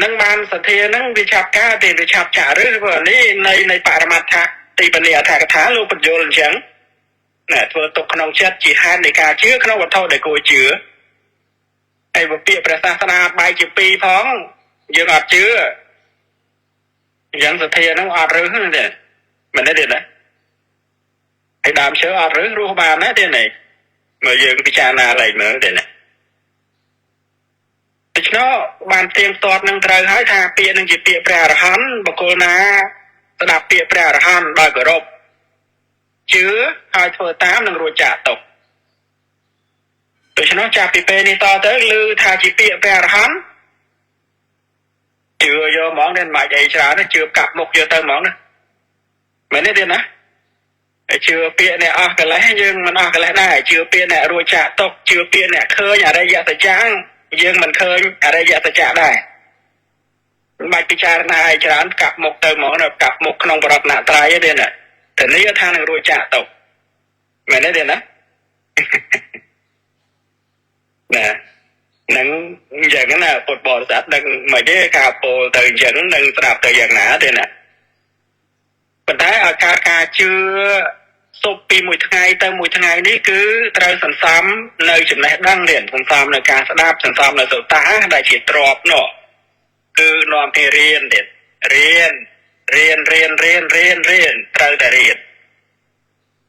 នឹងបានសទ្ធានឹងវាឆាប់កើតទេវាឆាប់ចាក់ឬព្រោះនេះនៃបរមត្ថៈទីបនិអដ្ឋកថាលោកបញ្យល់អញ្ចឹងណែធ្វើទុកក្នុងចិត្តជាហេតុនៃការជឿក្នុងវត្ថុដែលគួរជឿហើយបើពាក្យព្រះសាសនាបែកជាពីរផងយើងអត់ជឿអញ្ចឹងសទ្ធាហ្នឹងអត់រឹសទេមិនទេណាហើយដើមឈើអត់រឹសរស់បានណាទេនេះមើលយើងពិចារណាឡើងមើលទេណាដូច្នោះបានទៀងទាត់នឹងត្រូវហើយថាពាក្យនឹងជាពាក្យព្រះអរហន្តបុគ្គលណាស្ដាប់ពាក្យព្រះអរហន្តដោយគោរពជឿហើយធ្វើតាមនឹងរួចចាកទុក្ខដូច្នោះចាប់ពីពេលនេះតទៅឮថាជាពាក្យព្រះអរហន្តជឿយកហ្មងនេះមិនបាច់អីច្រើនទេជឿកាប់មុខយកទៅហ្មងណាមែនទេទៀតណាហើយជឿពាក្យអ្នកអស់កលេសយើងមិនអស់កលេសដែរជឿពាក្យអ្នករួចចាកទុក្ខជឿពាក្យអ្នកឃើញអរិយសច្ចំ យើងមិនឃើញអរិយសច្ចៈដែរមិនបាច់ពិចារណាឲ្យច្រើនកាប់មុខទៅហ្មងកាប់មុខក្នុងបរតនត្រ័យទេណាធានាថានឹងរួចចាកទៅមែនទេណាណានឹងអញ្ចឹងណាពុទ្ធបរិស័ទដឹងមិនទេការពោលទៅអញ្ចឹងនឹងស្ដាប់ទៅយ៉ាងណាទេណាប៉ុន្តែឲ្យការជឿសុបពីមួយថ្ងៃទៅមួយថ្ងៃនេះគឺត្រូវសន្សំនៅចំណេះដឹងទៀតសន្សំនៅការស្ដាប់សន្សំនៅសុតាដែលជាទ្រព្យនោះគឺនាំគេរៀនទៀតរៀនរៀនរៀនរៀនរៀនរៀនត្រូវតែរៀន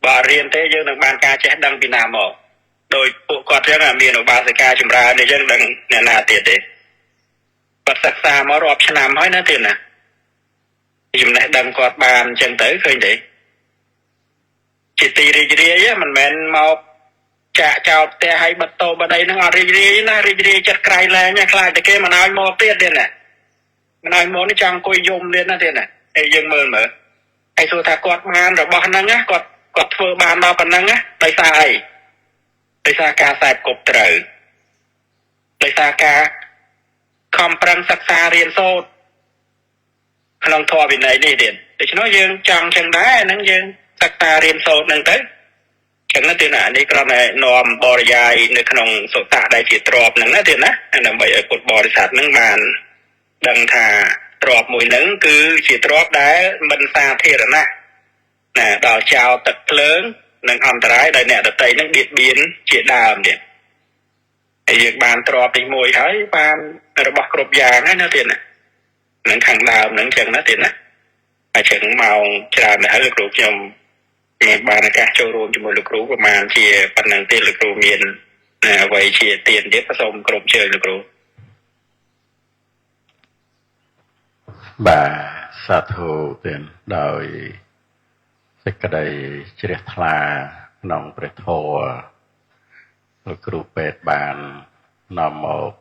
បើរៀនទេយើងនឹងបានការចេះដឹងពីណាមកដោយពួកគាត់ចឹងមានឧបាសិកាចម្រើននេះចឹងដឹងអ្នកណាទៀតទេគាត់សិក្សាមករាប់ឆ្នាំហើយណាទៀតណាចំណេះដឹងគាត់បានចឹងទៅឃើញទេជាទីរីករាយមិនមែនមកចាក់ចោលផ្ទះឲ្យបិទតោបិទអីហ្នឹងអត់រីករាយណារីករាយចិត្តក្រៃលែងខ្លាចតែគេមិនឲ្យមកទៀតទេណាមិនឲ្យមកនេះចង់អង្គុយយំទៀតណាទៀតណាហើយយើងមើលមើលហើយសួរថាគាត់បានរបស់ហ្នឹងណាគាត់ធ្វើបានដល់ប៉ុណ្ណឹងណាដោយសារអីដោយសារការខ្សែគប់ត្រូវដោយសារការខំប្រឹងសិក្សារៀនសូត្រក្នុងធម៌វិន័យនេះទៀតដូច្នោះយើងចង់ចឹងដែរហ្នឹងយើងសិក្សារៀនសូត្រហ្នឹងទៅចឹងណាទៀតណានេះគ្រាន់តែនាំបរិយាយនៅក្នុងសុតៈដែលជាទ្រព្យហ្នឹងណាទៀតណាដើម្បីឲ្យពុទ្ធបរិស័ទហ្នឹងបានដឹងថាទ្រព្យមួយហ្នឹងគឺជាទ្រព្យដែលមិនសាធារណៈណាដល់ចោលទឹកភ្លើងនិងអន្តរាយដែលអ្នកដតីនឹងបៀតបៀនជាដើមទៀតហើយយើងបានទ្រព្យទីមួយហើយបានរបស់គ្រប់យ៉ាងហើយណាទៀតណានឹងខាងដើមហ្នឹងចឹងណាទៀតណាហើយចឹងម៉ោងច្រើនទៅហើយលោកគ្រូខ្ញុំមានបានឱកាសចូលរួមជាមួយលោកគ្រូប្រហែលជាប៉ុណ្្នឹងទេលោកគ្រូមានអ្វីជាទានទៀតសូមគ្រប់ជើងលោកគ្រូបាទសាធុទានដោយសេចក្តីជ្រះថ្លាក្នុងព្រះធម៌លោកគ្រូពេទ្យបាននាំមក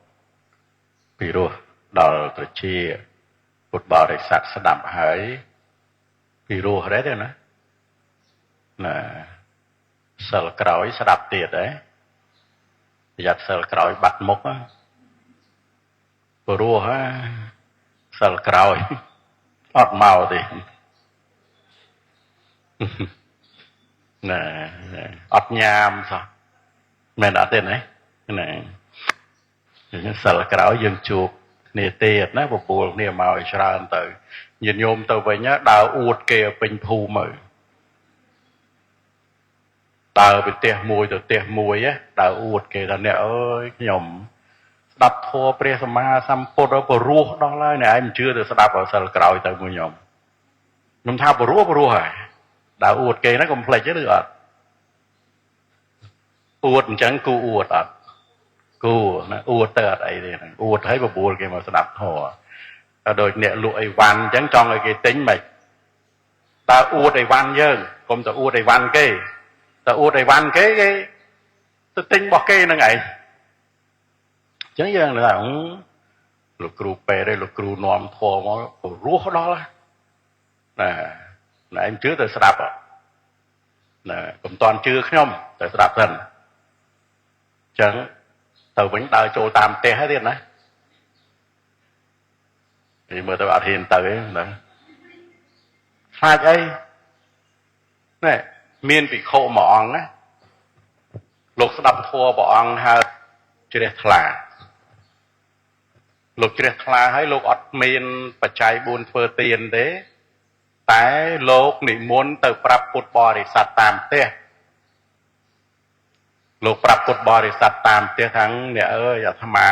ពិរោះដល់ប្រជាពុទ្ធបរិស័ទស្ដាប់ហើយពិរោះដែរទេណាណាសិលក្រោយស្ដាប់ទៀតហ៎ប្រយ័ត្នសិលក្រោយបាត់មុខព្រោះហ៎សិលក្រោយអត់មកទេណាអត់ញ៉ាមសោះមែនអត់ទេណាណាសិលក្រោយយើងជួបគ្នាទៀតណាពពូលគ្នាមកឲ្យច្រើនទៅញាតិញោមទៅវិញដើរអួតគេឲ្យពេញភូមិទៅដើរពីផ្ទះមួយទៅផ្ទះមួយដើរអួតគេថាអ្នកអើយខ្ញុំស្ដាប់ធម៌ព្រះសម្មាសម្ពុទ្ធឲ្យព្រោះដល់ហើយអ្នកឯងមិនជឿទៅស្ដាប់ឲ្យសិលក្រោយទៅមួយខ្ញុំខ្ញុំថាព្រោះព្រោះហើយដើរអួតគេហ្នឹងកុំភ្លេចទេឬអត់អួតអញ្ចឹងគូអួតអត់គូណាអួតទៅអត់អីទេហ្នឹងអួតឲ្យបបួលគេមកស្ដាប់ធម៌ដូចអ្នកលក់អីវ៉ាន់អញ្ចឹងចង់ឲ្យគេទិញមិនតើអួតអីវ៉ាន់យើងកុំទៅអួតអីវ៉ាន់គេតើអួតអីវ៉ាន់គេគេទៅទិញរបស់គេហ្នឹងឯងអញ្ចឹងយើងថាលោកគ្រូពេទ្យឯងលោកគ្រូនាំធម៌មករស់ដល់ណាណែឯងជឿទៅស្ដាប់ណាកុំតន់ជឿខ្ញុំទៅស្ដាប់សិនអញ្ចឹងទៅវិញដើរចូលតាមផ្ទះហើយទៀតណាគេមើលទៅអត់ហ៊ានទៅទេណាខ្លាចអីណែមានភិក្ខុមួយអង្គណាលោកស្ដាប់ធម៌ព្រះអង្គហើយជ្រះថ្លាលោកជ្រះថ្លាហើយលោកអត់មានបច្ច័យ4ធ្វើទានទេតែលោកនិមន្តទៅប្រាប់ពុទ្ធបរិស័ទតាមផ្ទះលោកប្រាប់ពុទ្ធបរិស័ទតាមផ្ទះថាអ្នកអើយអាត្មា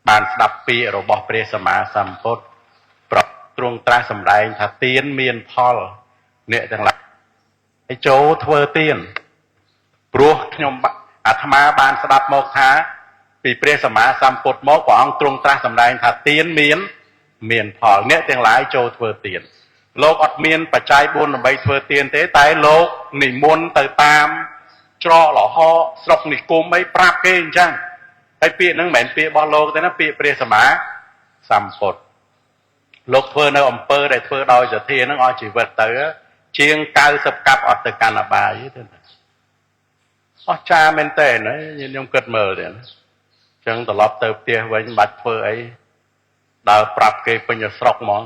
បានស្ដាប់ពាក្យរបស់ព្រះសម្មាសម្ពុទ្ធប្រាប់ទ្រង់ត្រាស់សម្ដែងថាទានមានផលអ្នកទាំងឡាយឲ្យចូលធ្វើទានព្រោះខ្ញុំអាត្មាបានស្ដាប់មកថាពីព្រះសម្មាសម្ពុទ្ធមកព្រះអង្គទ្រង់ត្រាស់សម្ដែងថាទានមានផលអ្នកទាំងឡាយចូលធ្វើទានលោកអត់មានបច្ច័យ4ដើម្បីធ្វើទានទេតែលោកនិមន្តទៅតាមច្រកលហកស្រុកនិគមអីប្រាប់គេអញ្ចឹងហើយពាក្យហ្នឹងមិនមែនពាក្យរបស់លោកទេណាពាក្យព្រះសម្មាសម្ពុទ្ធលោកធ្វើនៅអំពើដែលធ្វើដោយសទ្ធាហ្នឹងអស់ជីវិតទៅជាង90កាប់អត់ទៅកាន់អបាយទេណាអស្ចារ្យមែនតើណាខ្ញុំគិតមើលទេណា ចឹងត្រឡប់ទៅផ្ទះវិញមិនបាច់ធ្វើអីដើរប្រាប់គេពេញស្រុកហ្មង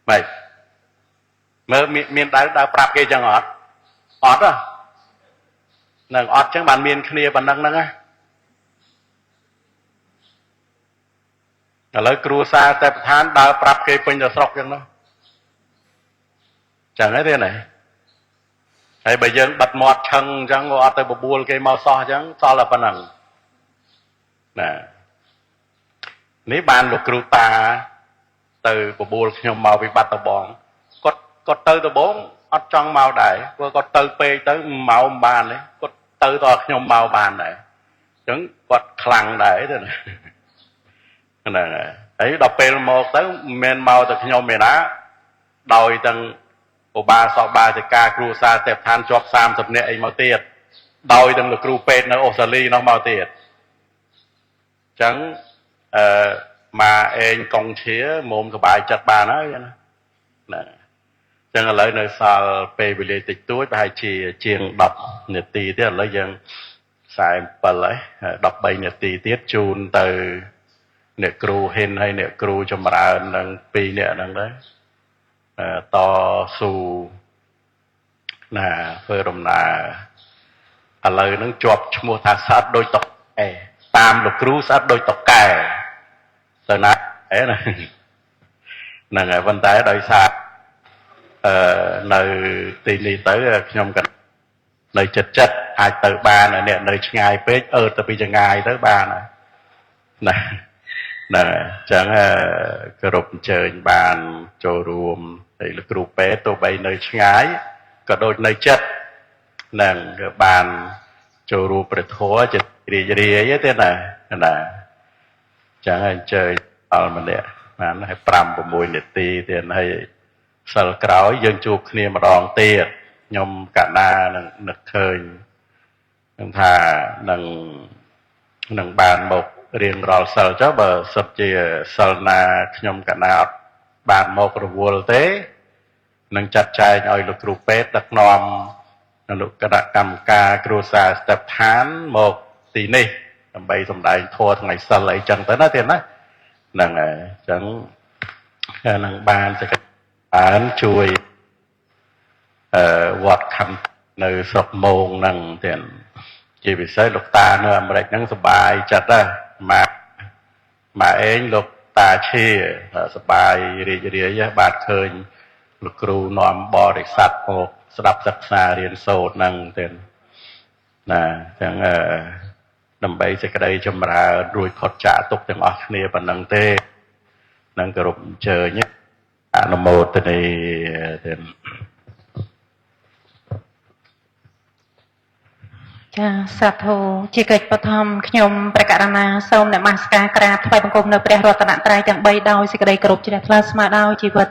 ម៉េចមើលមានដើរប្រាប់គេចឹងអត់អត់ទេនឹងអត់ចឹងបានមានគ្នាប៉ុណ្ណឹងហ្នឹងណាឥឡូវគ្រួសារតែប្រធានដើរប្រាប់គេពេញទៅស្រុកចឹងនោះចឹងហើយទេណាហើយបើយើងបិទមាត់ឆឹងអញ្ចឹងក៏អត់ទៅបបួលគេមកសោះអញ្ចឹងសល់តែប៉ុណ្ណឹងណានេះបានលោកគ្រូតាទៅបបួលខ្ញុំមកវិបត្តិដបងគាត់ទៅដបងអត់ចង់មកដែរព្រោះគាត់ទៅពេកទៅមកមិនបានទេគាត់ទៅតខ្ញុំមកបានដែរអញ្ចឹងគាត់ខ្លាំងដែរទេណាហ្នឹងហើយដល់ពេលមកទៅមិនមែនមកតែខ្ញុំទេណាដោយទាំងឧបាសកបាសិកាគ្រួសារទេពឋានជាប់30នាក់អីមកទៀតដោយទាំងលោកគ្រូពេទ្យនៅអូស្ត្រាលីនោះមកទៀតអញ្ចឹងអឺម៉ាអេងកងឈាមុំសบายចិត្តបានហើយណាណាចឹងឥឡូវនៅសល់ពេលវេលាតិចតួចប្រហែលជាជាង10នាទីទៀតឥឡូវយើង47ហើយ13នាទីទៀតជូនទៅអ្នកគ្រូហ៊ិនហើយអ្នកគ្រូចម្រើននឹង2នាក់ហ្នឹងដែរតស៊ូណាធ្វើដំណើរឥឡូវហ្នឹងជាប់ឈ្មោះថាស្អិតដូចតកែតាមលោកគ្រូស្អិតដូចតកែទៅណាអីណាហ្នឹងហើយប៉ុន្តែដោយសារនៅទីនេះទៅខ្ញុំក៏នៅចិត្តចិត្តអាចទៅបានអ្នកនៅឆ្ងាយពេកអឺទៅពីចងាយទៅបានណាហ្នឹងហើយអញ្ចឹងគោរពអញ្ជើញបានចូលរួមហើយលោកគ្រូពេទ្យទោះបីនៅឆ្ងាយក៏ដូចនៅចិត្តនឹងក៏បានចូលរួមព្រះធម៌ជារីករាយទេណាណាអញ្ចឹងអញ្ជើញដល់ម្នាក់បានហើយ5 6នាទីទៀតហើយសិលក្រោយយើងជួបគ្នាម្ដងទៀតខ្ញុំកណានឹងនឹកឃើញនឹងថានឹងបានមករៀងរាល់សិលចុះបើសិតជាសិលណាខ្ញុំកណាអត់បានមករវល់ទេនឹងចាត់ចែងឲ្យលោកគ្រូពេទ្យដឹកនាំអនុគណៈកម្មការគ្រួសារស្ទេបឋានមកទីនេះដើម្បីសម្ដែងធម៌ថ្ងៃសិលអីចឹងទៅណាទៀតណាហ្នឹងហើយអញ្ចឹងនឹងបានសេចក្តីបានជួយវត្តខណ្ឌនៅស្រុកមងហ្នឹងទៀតជាពិសេសលោកតានៅអាមេរិកហ្នឹងសប្បាយចិត្តណាស់ម៉ាក់ឯងលោកតាឈាសប្បាយរីករាយបាទឃើញលោកគ្រូនាំបរិស័ទមកស្ដាប់សិក្សារៀនសូត្រហ្នឹងទៀតណាអញ្ចឹងដើម្បីសេចក្តីចម្រើនរួចផុតចាកទុកទាំងអស់គ្នាប៉ុណ្ណឹងទេនឹងគោរពអញ្ជើញអនុមោទនាទៀត ចាសាធុជាកិច្ចបឋមខ្ញុំព្រះករុណាសូមនមស្ការក្រាបថ្វាយបង្គំនៅព្រះរតនត្រ័យទាំង3ដោយសេចក្តីគោរពជ្រះថ្លាស្មើដោយជីវិត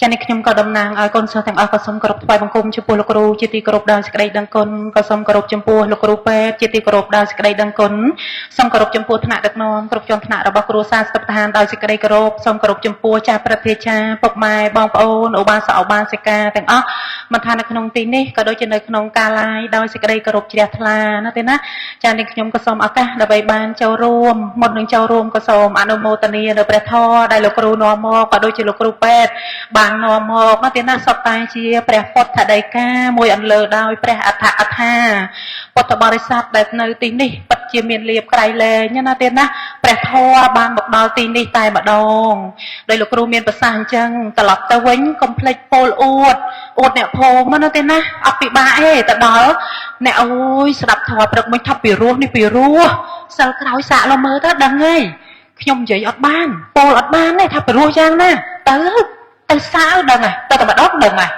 ចានេះខ្ញុំក៏តំណាងឲ្យកូនសិស្សទាំងអស់ក៏សូមគោរពថ្វាយបង្គំចំពោះលោកគ្រូជាទីគោរពដោយសេចក្តីដឹងគុណក៏សូមគោរពចំពោះលោកគ្រូពេទ្យជាទីគោរពដោយសេចក្តីដឹងគុណសូមគោរពចំពោះថ្នាក់ដឹកនាំគ្រប់ជាន់ថ្នាក់របស់គ្រួសារស្ថិតឋានដោយសេចក្តីគោរពសូមគោរពចំពោះចាស់ព្រឹទ្ធាចារ្យពុកម៉ែបងប្អូនឧបាសកឧបាសិកាទាំងអស់មិនថានៅក្នុងទីនេះក៏ដូចជានៅក្នុងកាលាយដោយសេចក្តីគោរពជ្រះថ្លាណាទេណាចានេះខ្ញុំក៏សូមឱកាសដើម្បីបានចូលរួមមុននឹងចូលរួមក៏សូមអនុមោទនានៅព្រះធម៌ដែលលោកគ្រូនាំមកក៏ដូចជាលោកគ្រូពេទ្យបាននាំមកណាទេណាសុទ្ធតែជាព្រះពុទ្ធដីកាមួយអន្លើដោយព្រះអដ្ឋកថាពុទ្ធបរិស័ទដែលនៅទីនេះពិតជាមានលៀបក្រៃលែងណាទេណាព្រះធម៌បានមកដល់ទីនេះតែម្ដងដោយលោកគ្រូមានប្រសាសន៍អញ្ចឹងត្រឡប់ទៅវិញកុំភ្លេចពោលអួតអួតអ្នកភូមិណាទេណាអត់ពិបាកទេទៅដល់អ្នកអូយស្ដាប់ធម៌ព្រឹកមិញថាពីរោះនេះពីរោះសិលក្រោយសាកលមើលទៅដឹងហើយខ្ញុំនិយាយអត់បានពោលអត់បានទេថាពីរោះយ៉ាងណាទៅទៅសាកដឹងហើយទៅតែម្ដងដឹងហើយ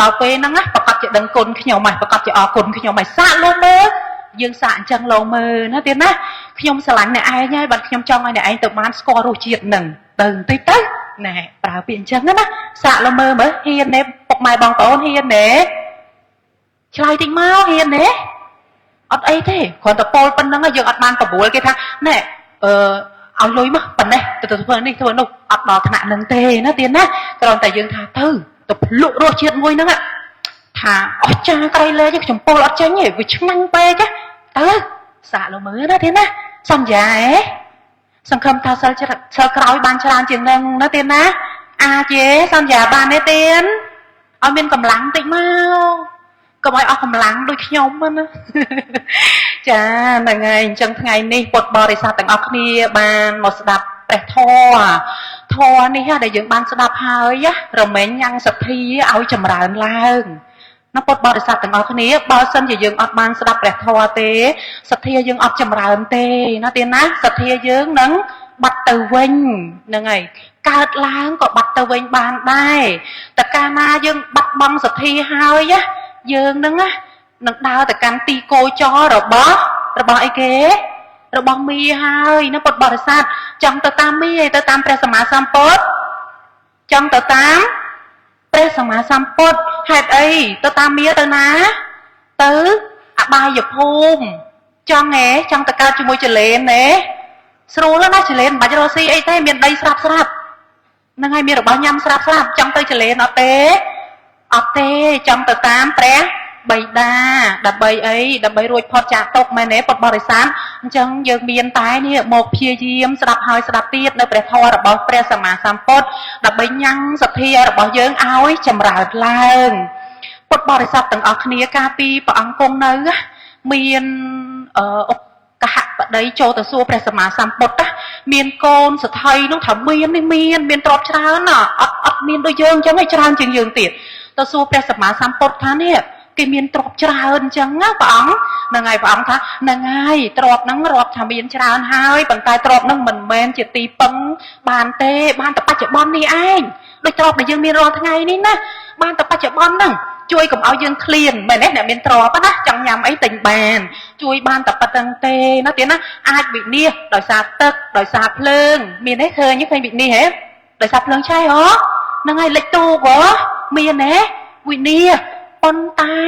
ដល់ពេលហ្នឹងណាប្រកាសជាដឹងគុណខ្ញុំហើយប្រកាសជាអរគុណខ្ញុំហើយសាកលមើលយើងសាកអញ្ចឹងលមើលណាទៀតណាខ្ញុំស្រឡាញ់អ្នកឯងហើយបាទខ្ញុំចង់ឲ្យអ្នកឯងទៅបានស្គាល់រសជាតិនឹងទៅបន្តិចទៅណែប្រើពាក្យអញ្ចឹងណាសាកលមើលមើលហ៊ានទេពុកម៉ែបងប្អូនហ៊ានទេឆ្លើយតិចមកហ៊ានទេអត់អីទេគ្រាន់តែពោលប៉ុណ្្នឹងយើងអត់បានបបួលគេថាណែអឺឲ្យលុយមកប៉ុណ្ណេះទៅធ្វើនេះធ្វើនោះអត់ដល់ថ្នាក់នឹងទេណាទៀតណាគ្រាន់តែយើងថាទៅទៅភ្លក់រសជាតិមួយហ្នឹងថាអស់ចាក្រៃលែងខ្ញុំពោលអត់ចេញទេវាឆ្ងាញ់ពេកទៅ សាកលោកមើលណាទេណាសន្យាឯសង្ឃឹមថាសិលសិលក្រោយបានច្រើនជាងនឹងណាទេណាអាចទេសន្យាបានទេទៀនឲ្យមានកម្លាំងតិចមកកុំឲ្យអស់កម្លាំងដូចខ្ញុំណាចាហ្នឹងហើយអញ្ចឹងថ្ងៃនេះពុទ្ធបរិស័ទទាំងអស់គ្នាបានមកស្ដាប់ព្រះធម៌ធម៌នេះដែលយើងបានស្ដាប់ហើយរមែងញ៉ាំងសទ្ធាឲ្យចម្រើនឡើងណាពុទ្ធបរិស័ទទាំងអស់គ្នាបើសិនជាយើងអត់បានស្ដាប់ព្រះធម៌ទេសទ្ធាយើងអត់ចម្រើនទេណាទៀតណាសទ្ធាយើងនឹងបាត់ទៅវិញហ្នឹងហើយកើតឡើងក៏បាត់ទៅវិញបានដែរតែកាលណាយើងបាត់បង់សទ្ធាហើយណាយើងនឹងណានឹងដើរទៅកាន់ទីគោចររបស់អីគេរបស់មីហើយណាពុទ្ធបរិស័ទចង់ទៅតាមមីឯទៅតាមព្រះសម្មាសម្ពុទ្ធចង់ទៅតាមព្រះសម្មាសម្ពុទ្ធហេតុអីទៅតាមមីទៅណាទៅអបាយភូមិចង់ហ៎ចង់ទៅកើតជាមួយចលេនទេស្រួលណាស់ចលេនមិនបាច់រកស៊ីអីទេមានដីស្រាប់ស្រាប់ហ្នឹងហើយមានរបស់ញ៉ាំស្រាប់ស្រាប់ចង់ទៅចលេនអត់ទេអត់ទេចង់ទៅតាមព្រះបិតាដើម្បីអីដើម្បីរួចផុតចាកទុក្ខមែនទេពុទ្ធបរិស័ទអញ្ចឹងយើងមានតែនេះមកព្យាយាមស្ដាប់ហើយស្ដាប់ទៀតនៅព្រះធម៌របស់ព្រះសម្មាសម្ពុទ្ធដើម្បីញ៉ាំងសទ្ធារបស់យើងឲ្យចម្រើនឡើងពុទ្ធបរិស័ទទាំងអស់គ្នាកាលពីព្រះអង្គគង់នៅមានឧកហបតីចូលទៅសួរព្រះសម្មាសម្ពុទ្ធណាមានកូនសទ្ធិនោះថាមាននេះមានទ្រព្យច្រើនណាអត់មានដូចយើងអញ្ចឹងឯងច្រើនជាងយើងទៀតទៅសួរព្រះសម្មាសម្ពុទ្ធថានេះគេមានទ្រព្យច្រើនអញ្ចឹងណាព្រះអង្គហ្នឹងហើយព្រះអង្គថាហ្នឹងហើយទ្រព្យហ្នឹងរាប់ថាមានច្រើនហើយប៉ុន្តែទ្រព្យហ្នឹងមិនមែនជាទីពឹងបានទេបានតែបច្ចុប្បន្ននេះឯងដូចទ្រព្យដែលយើងមានរាល់ថ្ងៃនេះណាបានតែបច្ចុប្បន្នហ្នឹងជួយកុំឲ្យយើងឃ្លានមែនទេអ្នកមានទ្រព្យណាចង់ញ៉ាំអីទិញបានជួយបានតែប៉ុណ្្នឹងទេណាទៀតណាអាចវិនិច្ឆ័យដោយសារទឹកដោយសារភ្លើងមានទេឃើញវិនិច្ឆ័យហ៎ដោយសារភ្លើងឆេះហ៎ហ្នឹងហើយលិចទូកហ៎មានទេវិនិច្ឆ័យប៉ុន្តែ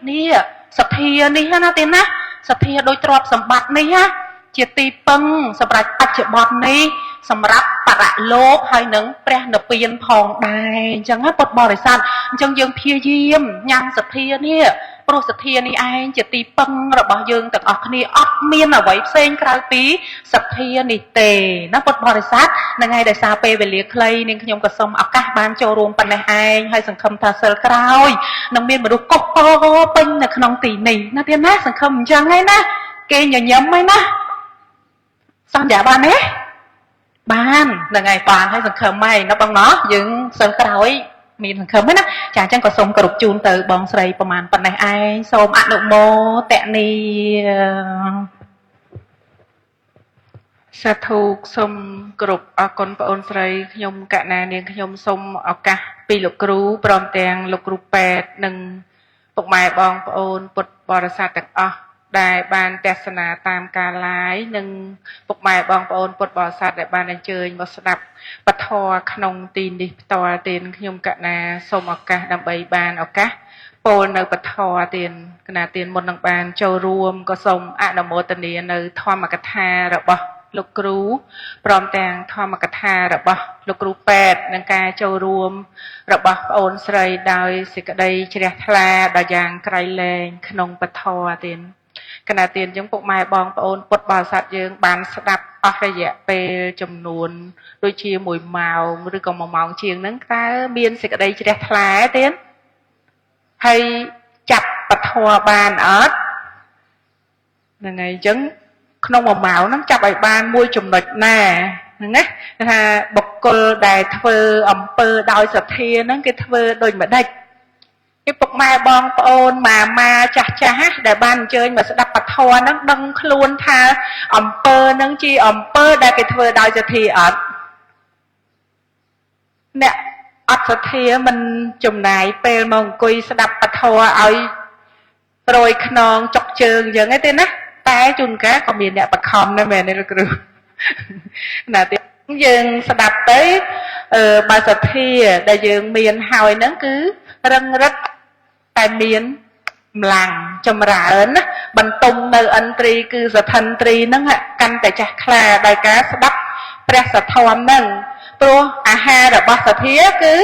នេះសទ្ធានេះណាទេណាសទ្ធាដោយទ្រព្យសម្បត្តិនេះណាជាទីពឹងសម្រាប់បច្ចុប្បន្ននេះសម្រាប់បរលោកហើយនឹងព្រះនិព្វានផងដែរអញ្ចឹងណាពុទ្ធបរិស័ទអញ្ចឹងយើងព្យាយាមញ៉ាំងសទ្ធានេះព្រោះសទ្ធានេះឯងជាទីពឹងរបស់យើងទាំងអស់គ្នាអត់មានអ្វីផ្សេងក្រៅពីសទ្ធានេះទេណាពុទ្ធបរិស័ទនឹងហើយដោយសារពេលវេលាខ្លីនាងខ្ញុំក៏សូមឱកាសបានចូលរួមប៉ុណ្ណេះឯងហើយសង្ឃឹមថាសិលក្រោយនឹងមានមនុស្សកុះកពេញនៅក្នុងទីនេះណាទៀតណាសង្ឃឹមអញ្ចឹងហើយណាគេញញឹមហើយណាសន្យាបានទេបានហ្នឹងហើយបានហើយសង្ឃឹមហើយណាបងណោះយើងសិលក្រោយមានសង្ឃឹមហើយណាចាអញ្ចឹងក៏សូមគោរពជូនទៅបងស្រីប្រមាណប៉ុណ្ណេះឯងសូមអនុមោទនា សាធុសូមគោរពអរគុណប្អូនស្រីខ្ញុំកណានាងខ្ញុំសូមឱកាសពីលោកគ្រូព្រមទាំងលោកគ្រូពេទ្យនិងពុកម៉ែបងប្អូនពុទ្ធបរិស័ទទាំងអស់ដែលបានទស្សនាតាមការ live និងពុកម៉ែបងប្អូនពុទ្ធបរិស័ទដែលបានអញ្ជើញមកស្ដាប់ពធក្នុងទីនេះផ្ទាល់ទានខ្ញុំកណាសូមឱកាសដើម្បីបានឱកាសពោលនៅពធទានកណាទានមុននឹងបានចូលរួមក៏សូមអនុមោទនានៅធម្មកថារបស់លោកគ្រូព្រមទាំងធម្មកថារបស់លោកគ្រូពេទ្យនិងការចូលរួមរបស់ប្អូនស្រីដោយសេចក្តីជ្រះថ្លាដល់យ៉ាងក្រៃលែងក្នុងពធទានកណាទានយើងពុកម៉ែបងប្អូនពុទ្ធបរិស័ទយើងបានស្ដាប់អស់រយៈពេលចំនួនដូចជា1ម៉ោងឬក៏1ម៉ោងជាងហ្នឹងតើមានសេចក្តីជ្រះថ្លាទេហើយចាប់ពធបានអត់ហ្នឹងហើយអញ្ចឹងក្នុងមួយម៉ោងហ្នឹងចាប់ឲ្យបានមួយចំណុចណាហ្នឹងណាថាបុគ្គលដែលធ្វើអំពើដោយសទ្ធាហ្នឹងគេធ្វើដូចម្ដេចគេពុកម៉ែបងប្អូនម៉ាម៉ាចាស់ចាស់ដែលបានអញ្ជើញមកស្ដាប់ពធហ្នឹងដឹងខ្លួនថាអំពើហ្នឹងជាអំពើដែលគេធ្វើដោយសទ្ធាអត់អ្នកអត់សទ្ធាមិនចំណាយពេលមកអង្គុយស្ដាប់ពធឲ្យរយខ្នងចុកជើងអញ្ចឹងទេណាតែជួនកាលក៏មានអ្នកបខំដែរមែនទេលោកគ្រូណាទៀតយើងស្ដាប់ទៅបើសទ្ធាដែលយើងមានហើយហ្នឹងគឺរឹងរិតតែមានកម្លាំងចម្រើនណាបន្ទុំនៅឥន្ទ្រីគឺសទ្ធិន្ទ្រីហ្នឹងកាន់តែចាស់ខ្លាដោយការស្ដាប់ព្រះសទ្ធមហ្នឹងព្រោះអាហាររបស់សទ្ធាគឺ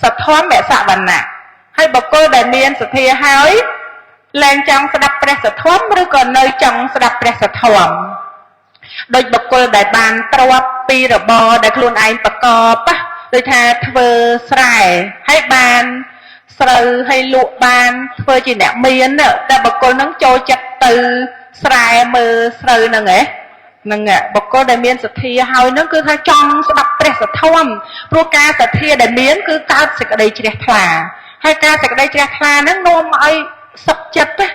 សទ្ធមសវណ្ណៈហើយបុគ្គលដែលមានសទ្ធាហើយលែងចង់ស្ដាប់ ព្រះសទ្ធំឬក៏នៅចង់ស្ដាប់ព្រះសទ្ធំដោយបុគ្គលដែលបានទ្រព្យពីរបរដែលខ្លួនឯងប្រកបដូចថាធ្វើស្រែហើយបានស្រូវហើយលក់បានធ្វើជាអ្នកមានតែបុគ្គលហ្នឹងចូលចិត្តទៅស្រែមើលស្រូវហ្នឹងឯងហ្នឹងបុគ្គលដែលមានសទ្ធាហើយហ្នឹងគឺថាចង់ស្ដាប់ព្រះសទ្ធំព្រោះការសទ្ធាដែលមានគឺកើតសេចក្តីជ្រះថ្លាហើយការសេចក្តីជ្រះថ្លាហ្នឹងនាំឲ្យសុខចិត្តណា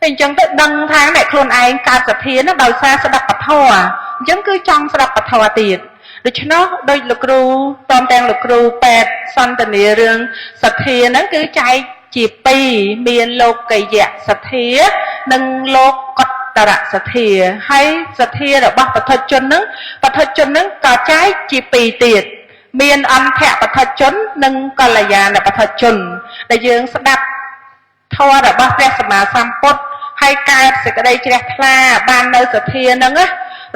តែអញ្ចឹងទៅដឹងថាអ្នកខ្លួនឯងកើតសទ្ធាហ្នឹងដោយសារស្ដាប់ពធអញ្ចឹងគឺចង់ស្ដាប់ពធទៀតដូច្នោះដោយលោកគ្រូព្រមទាំងលោកគ្រូពេទ្យសន្តានារឿងសទ្ធាហ្នឹងគឺចែកជាពីរមានលោកយៈសទ្ធានិងលោកកតរសទ្ធាហើយសទ្ធារបស់បឋិជនហ្នឹងបឋិជនហ្នឹងក៏ចែកជាពីរទៀតមានអន្ធបឋិជននិងកល្យាណបឋិជនដែលយើងស្ដាប់ធម៌របស់ព្រះសម្មាសម្ពុទ្ធហើយកើតសេចក្តីជ្រះថ្លាបាននៅសទ្ធាហ្នឹងណា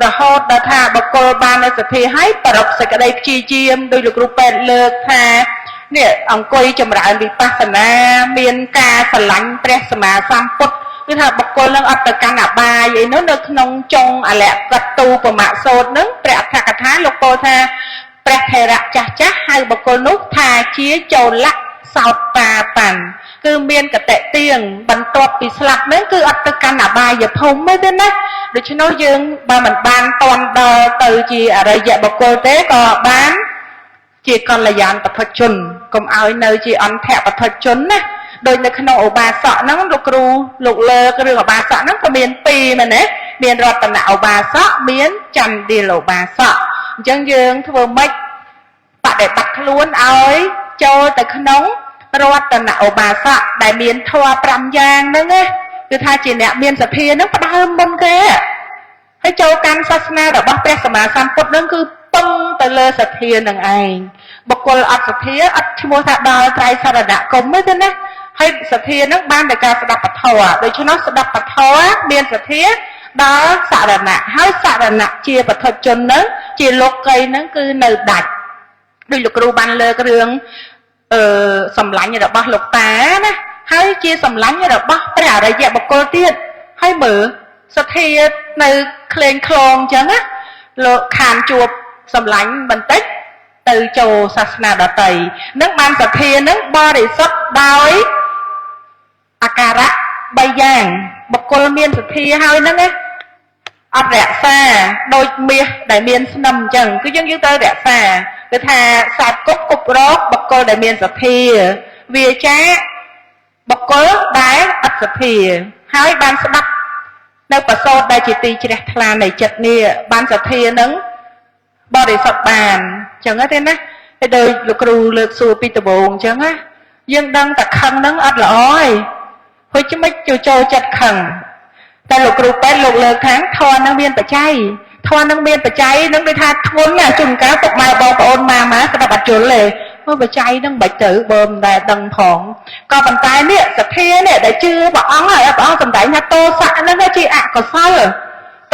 រហូតដល់ថាបុគ្គលបាននៅសទ្ធាហើយប្រពសេចក្តីព្យាយាមដោយលោកគ្រូពេទ្យលើកថានេះអង្គុយចម្រើនវិបស្សនាមានការស្រឡាញ់ព្រះសម្មាសម្ពុទ្ធគឺថាបុគ្គលនឹងអត់ទៅកាន់អបាយអីនោះនៅក្នុងចុងអលកទូបមសោតនឹងព្រះអត្ថកថាលោកពោលថាព្រះថេរៈចាស់ចាស់ហៅបុគ្គលនោះថាជាចូលៈសោតាបានគឺមានកតិទៀងបន្ទាប់ពីស្លាប់ហ្នឹងគឺអត់ទៅកាន់អបាយភូមិទេណាដូច្នោះយើងបើមិនបានតន់ដល់ទៅជាអរិយបុគ្គលទេក៏បានជាកល្យានបឋិជនកុំឲ្យនៅជាអន្ធបឋិជនណាដូចនៅក្នុងឧបាសកហ្នឹងលោកគ្រូលោកលើករឿងឧបាសកហ្នឹងក៏មានពីរមែនទេមានរតនឧបាសកមានចន្ទិលឧបាសកអញ្ចឹងយើងធ្វើម៉េចបដិបត្តិខ្លួនឲ្យចូលទៅក្នុងរតនឧបាសកដែលមានធម៌5យ៉ាងហ្នឹងណាគឺថាជាអ្នកមានសទ្ធាហ្នឹងផ្ដើមមុនគេហើយចូលកាន់សាសនារបស់ព្រះសម្មាសម្ពុទ្ធហ្នឹងគឺពឹងទៅលើសទ្ធានឹងឯងបុគ្គលអត់សទ្ធាអត់ឈ្មោះថាដល់ត្រៃសរណគមទេណាហើយសទ្ធាហ្នឹងបានដោយការស្ដាប់ពធដូច្នោះស្ដាប់ពធមានសទ្ធាដល់សរណៈហើយសរណៈជាបឋិជនហ្នឹងជាលោកីហ្នឹងគឺនៅដាច់ដូចលោកគ្រូបានលើករឿងសម្លាញ់របស់លោកតាណាហើយជាសម្លាញ់របស់ព្រះអរិយបុគ្គលទៀតហើយមើលសទ្ធានៅក្លែងក្លងអញ្ចឹងណាលោកខានជួបសម្លាញ់បន្តិចទៅចូលសាសនាដទៃនឹងបានសទ្ធានឹងបរិសុទ្ធដោយអាការៈ3យ៉ាងបុគ្គលមានសទ្ធាហើយហ្នឹងណាអត់រក្សាដូចមាសដែលមានស្នឹមអញ្ចឹងគឺយើងត្រូវរក្សាគឺថាសត្វគប់គប់រកបុគ្គលដែលមានសទ្ធាវាចាបុគ្គលដែលអត់សទ្ធាហើយបានស្ដាប់នៅប្រសូតដែលជាទីជ្រះថ្លានៃចិត្តនេះបានសទ្ធានឹងបរិសុទ្ធបានអញ្ចឹងទេណាហើយដោយលោកគ្រូលើកសួរពីដំបូងអញ្ចឹងណាយើងដឹងតែខឹងនឹងអត់ល្អហើយហុចមិនចូលចិត្តខឹងតែលោកគ្រូពេទ្យលោកលើកខាងធម៌នឹងមានបច្ច័យធម៌នឹងមានបច្ច័យនឹងដូចថាធ្ងន់ណាជួនកាលពុកម៉ែបងប្អូនម៉ាម៉ាស្ដាប់អត់យល់ទេមើលបច្ច័យនឹងមិនបាច់ទៅបើមិនដែលដឹងផងក៏ប៉ុន្តែនេះសទ្ធានេះដែលជឿព្រះអង្គហើយព្រះអង្គសម្ដែងថាទោសៈហ្នឹងជាអកុសល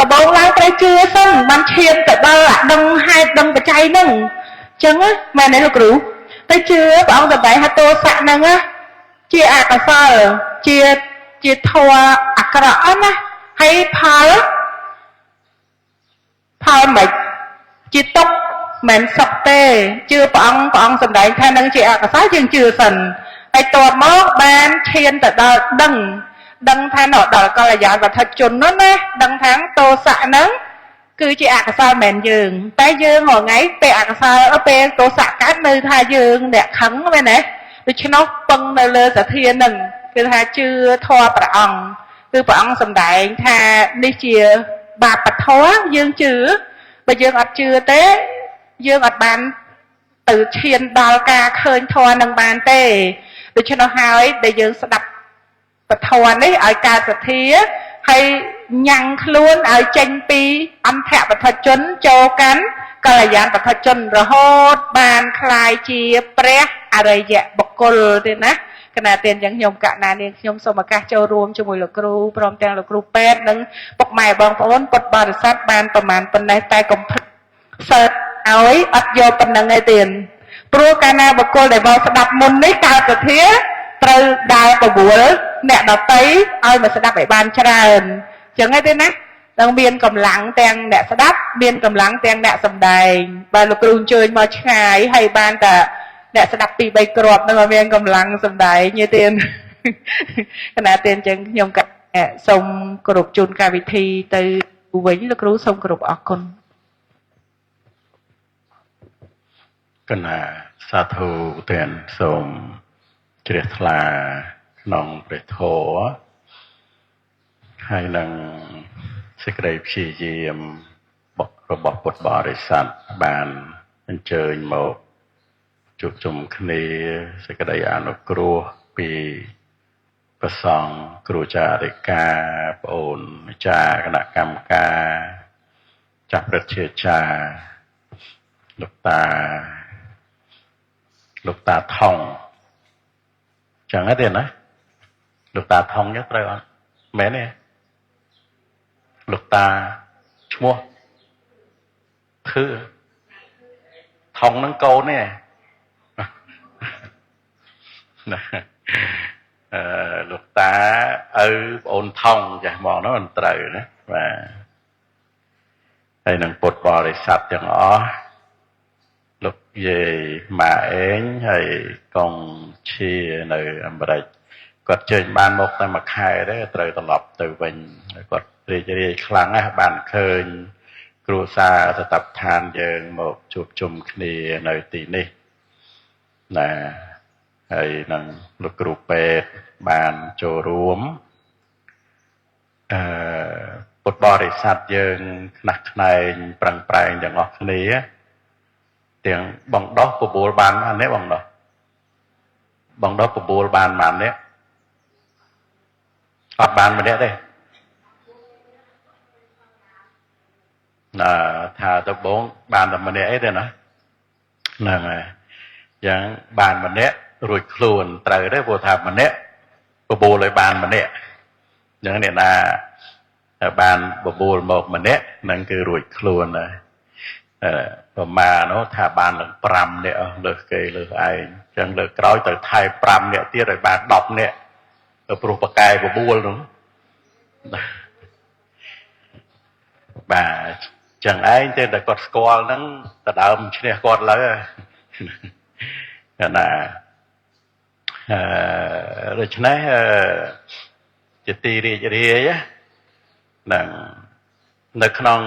ដំបូងឡើងត្រូវជឿសិនបានឈានទៅដល់អាដឹងហេតុដឹងបច្ច័យហ្នឹងអញ្ចឹងមែនទេលោកគ្រូទៅជឿព្រះអង្គសម្ដែងថាទោសៈហ្នឹងជាអកុសលជាធម៌អាក្រក់ណាហើយផលមិនជាទុកមិនសុខទេជឿព្រះអង្គសម្ដែងថានឹងជាអកុសលយើងជឿសិនហើយតបមកបានឈានទៅដល់ដឹងថានៅដល់កល្យានវត្ថុជននោះណាដឹងថាទោសៈហ្នឹងគឺជាអកុសលមិនយើងតែយើងរាល់ថ្ងៃពេលអកុសលពេលទោសៈកើតនៅថាយើងអ្នកខឹងមែនទេដូច្នោះពឹងនៅលើសទ្ធាហ្នឹងគឺថាជឿធម៌ព្រះអង្គគឺព្រះអង្គសម្ដែងថានេះជាបាបធម៌យើងជឿបើយើងអត់ជឿទេយើងអត់បានទៅឈានដល់ការឃើញធម៌នឹងបានទេដូច្នោះហើយដែលយើងស្ដាប់ពធនេះឲ្យកើតសទ្ធាហើយញ៉ាំងខ្លួនឲ្យចេញពីអន្ធបឋិជនចូលកាន់កល្យានបឋិជនរហូតបានក្លាយជាព្រះអរិយបុគ្គលទេណាគណៈទានយ៉ាងខ្ញុំកណានាងខ្ញុំសូមឱកាសចូលរួមជាមួយលោកគ្រូព្រមទាំងលោកគ្រូពេទ្យនិងពុកម៉ែបងប្អូនពុទ្ធបរិស័ទបានប្រមាណប៉ុណ្ណេះតែកុំភ្លេចសើឲ្យអត់យកប៉ុណ្្នឹងឯទៀតព្រោះកាលណាបុគ្គលដែលមកស្ដាប់មុននេះកើតសទ្ធាត្រូវដើរបបួល អ្នកដតីឲ្យមកស្ដាប់ឲ្យបានច្រើនអញ្ចឹងទេណានឹងមានកម្លាំងទាំងអ្នកស្ដាប់មានកម្លាំងទាំងអ្នកសម្ដែងបាទលោកគ្រូអញ្ជើញមកឆ្ងាយហើយបានតែអ្នកស្ដាប់2 3គ្រាប់នឹងឲ្យមានកម្លាំងសម្ដែងទេទៀតគណៈទៀតអញ្ចឹងខ្ញុំក៏សូមគោរពជូនកម្មវិធីទៅវិញលោកគ្រូសូមគោរពអរគុណ កណាសាធុទាំងសូមជ្រះថ្លាក្នុងព្រះធម៌ហើយនឹងសេចក្តីព្យាយាមរបស់ពុទ្ធបរិស័ទបានអញ្ជើញមកជួបជុំគ្នាសេចក្តីអនុគ្រោះពីព្រះសង្ឃគ្រូចារិកាប្អូនអាចារ្យគណៈកម្មការចាស់ព្រឹទ្ធាចារ្យលោកតាថងចឹងទេណាលោកតាថងនេះត្រូវអត់មែនទេលោកតាឈ្មោះធឺថងនឹងកូននេះណាលោកតាឪប្អូនថងចាស់មកនោះមិនត្រូវណាបាទហើយនឹងពុទ្ធបរិស័ទទាំងអស់លោកយាយម៉ាអេងហើយកងឈានៅអាមេរិកគាត់ជើញបានមកតែមួយខែទេត្រូវត្រឡប់ទៅវិញគាត់រីករាយខ្លាំងណាស់បានឃើញគ្រួសារសតបឋានយើងមកជួបជុំគ្នានៅទីនេះណាហើយនឹងលោកគ្រូពេទ្យបានចូលរួមពុទ្ធបរិស័ទយើងខ្នះខ្នែងប្រឹងប្រែងទាំងអស់គ្នាទាំងបងដោះបបួលបានអានេះបងដោះបបួលបានប៉ុន្មាននេះអត់បានម្នាក់ទេណាថាដំបងបានតែម្នាក់អីទេណាហ្នឹងហើយយ៉ាងបានម្នាក់រួចខ្លួនត្រូវទេព្រោះថាម្នាក់បបួលឲ្យបានម្នាក់អញ្ចឹងអ្នកណាបានបបួលមកម្នាក់ហ្នឹងគឺរួចខ្លួនហើយប្រមាណនោះថាបានឡើង5នាក់លើសគេលើសឯងអញ្ចឹងលើក្រោយទៅថែ5នាក់ទៀតឲ្យបាន10នាក់ទៅព្រោះបកែបបួលនោះបាទចឹងឯងទេតែគាត់ស្គាល់ហ្នឹងដដើមឈ្នះគាត់លើណាដូច្នេះជាទីរីករាយហ្នឹងនៅក្នុង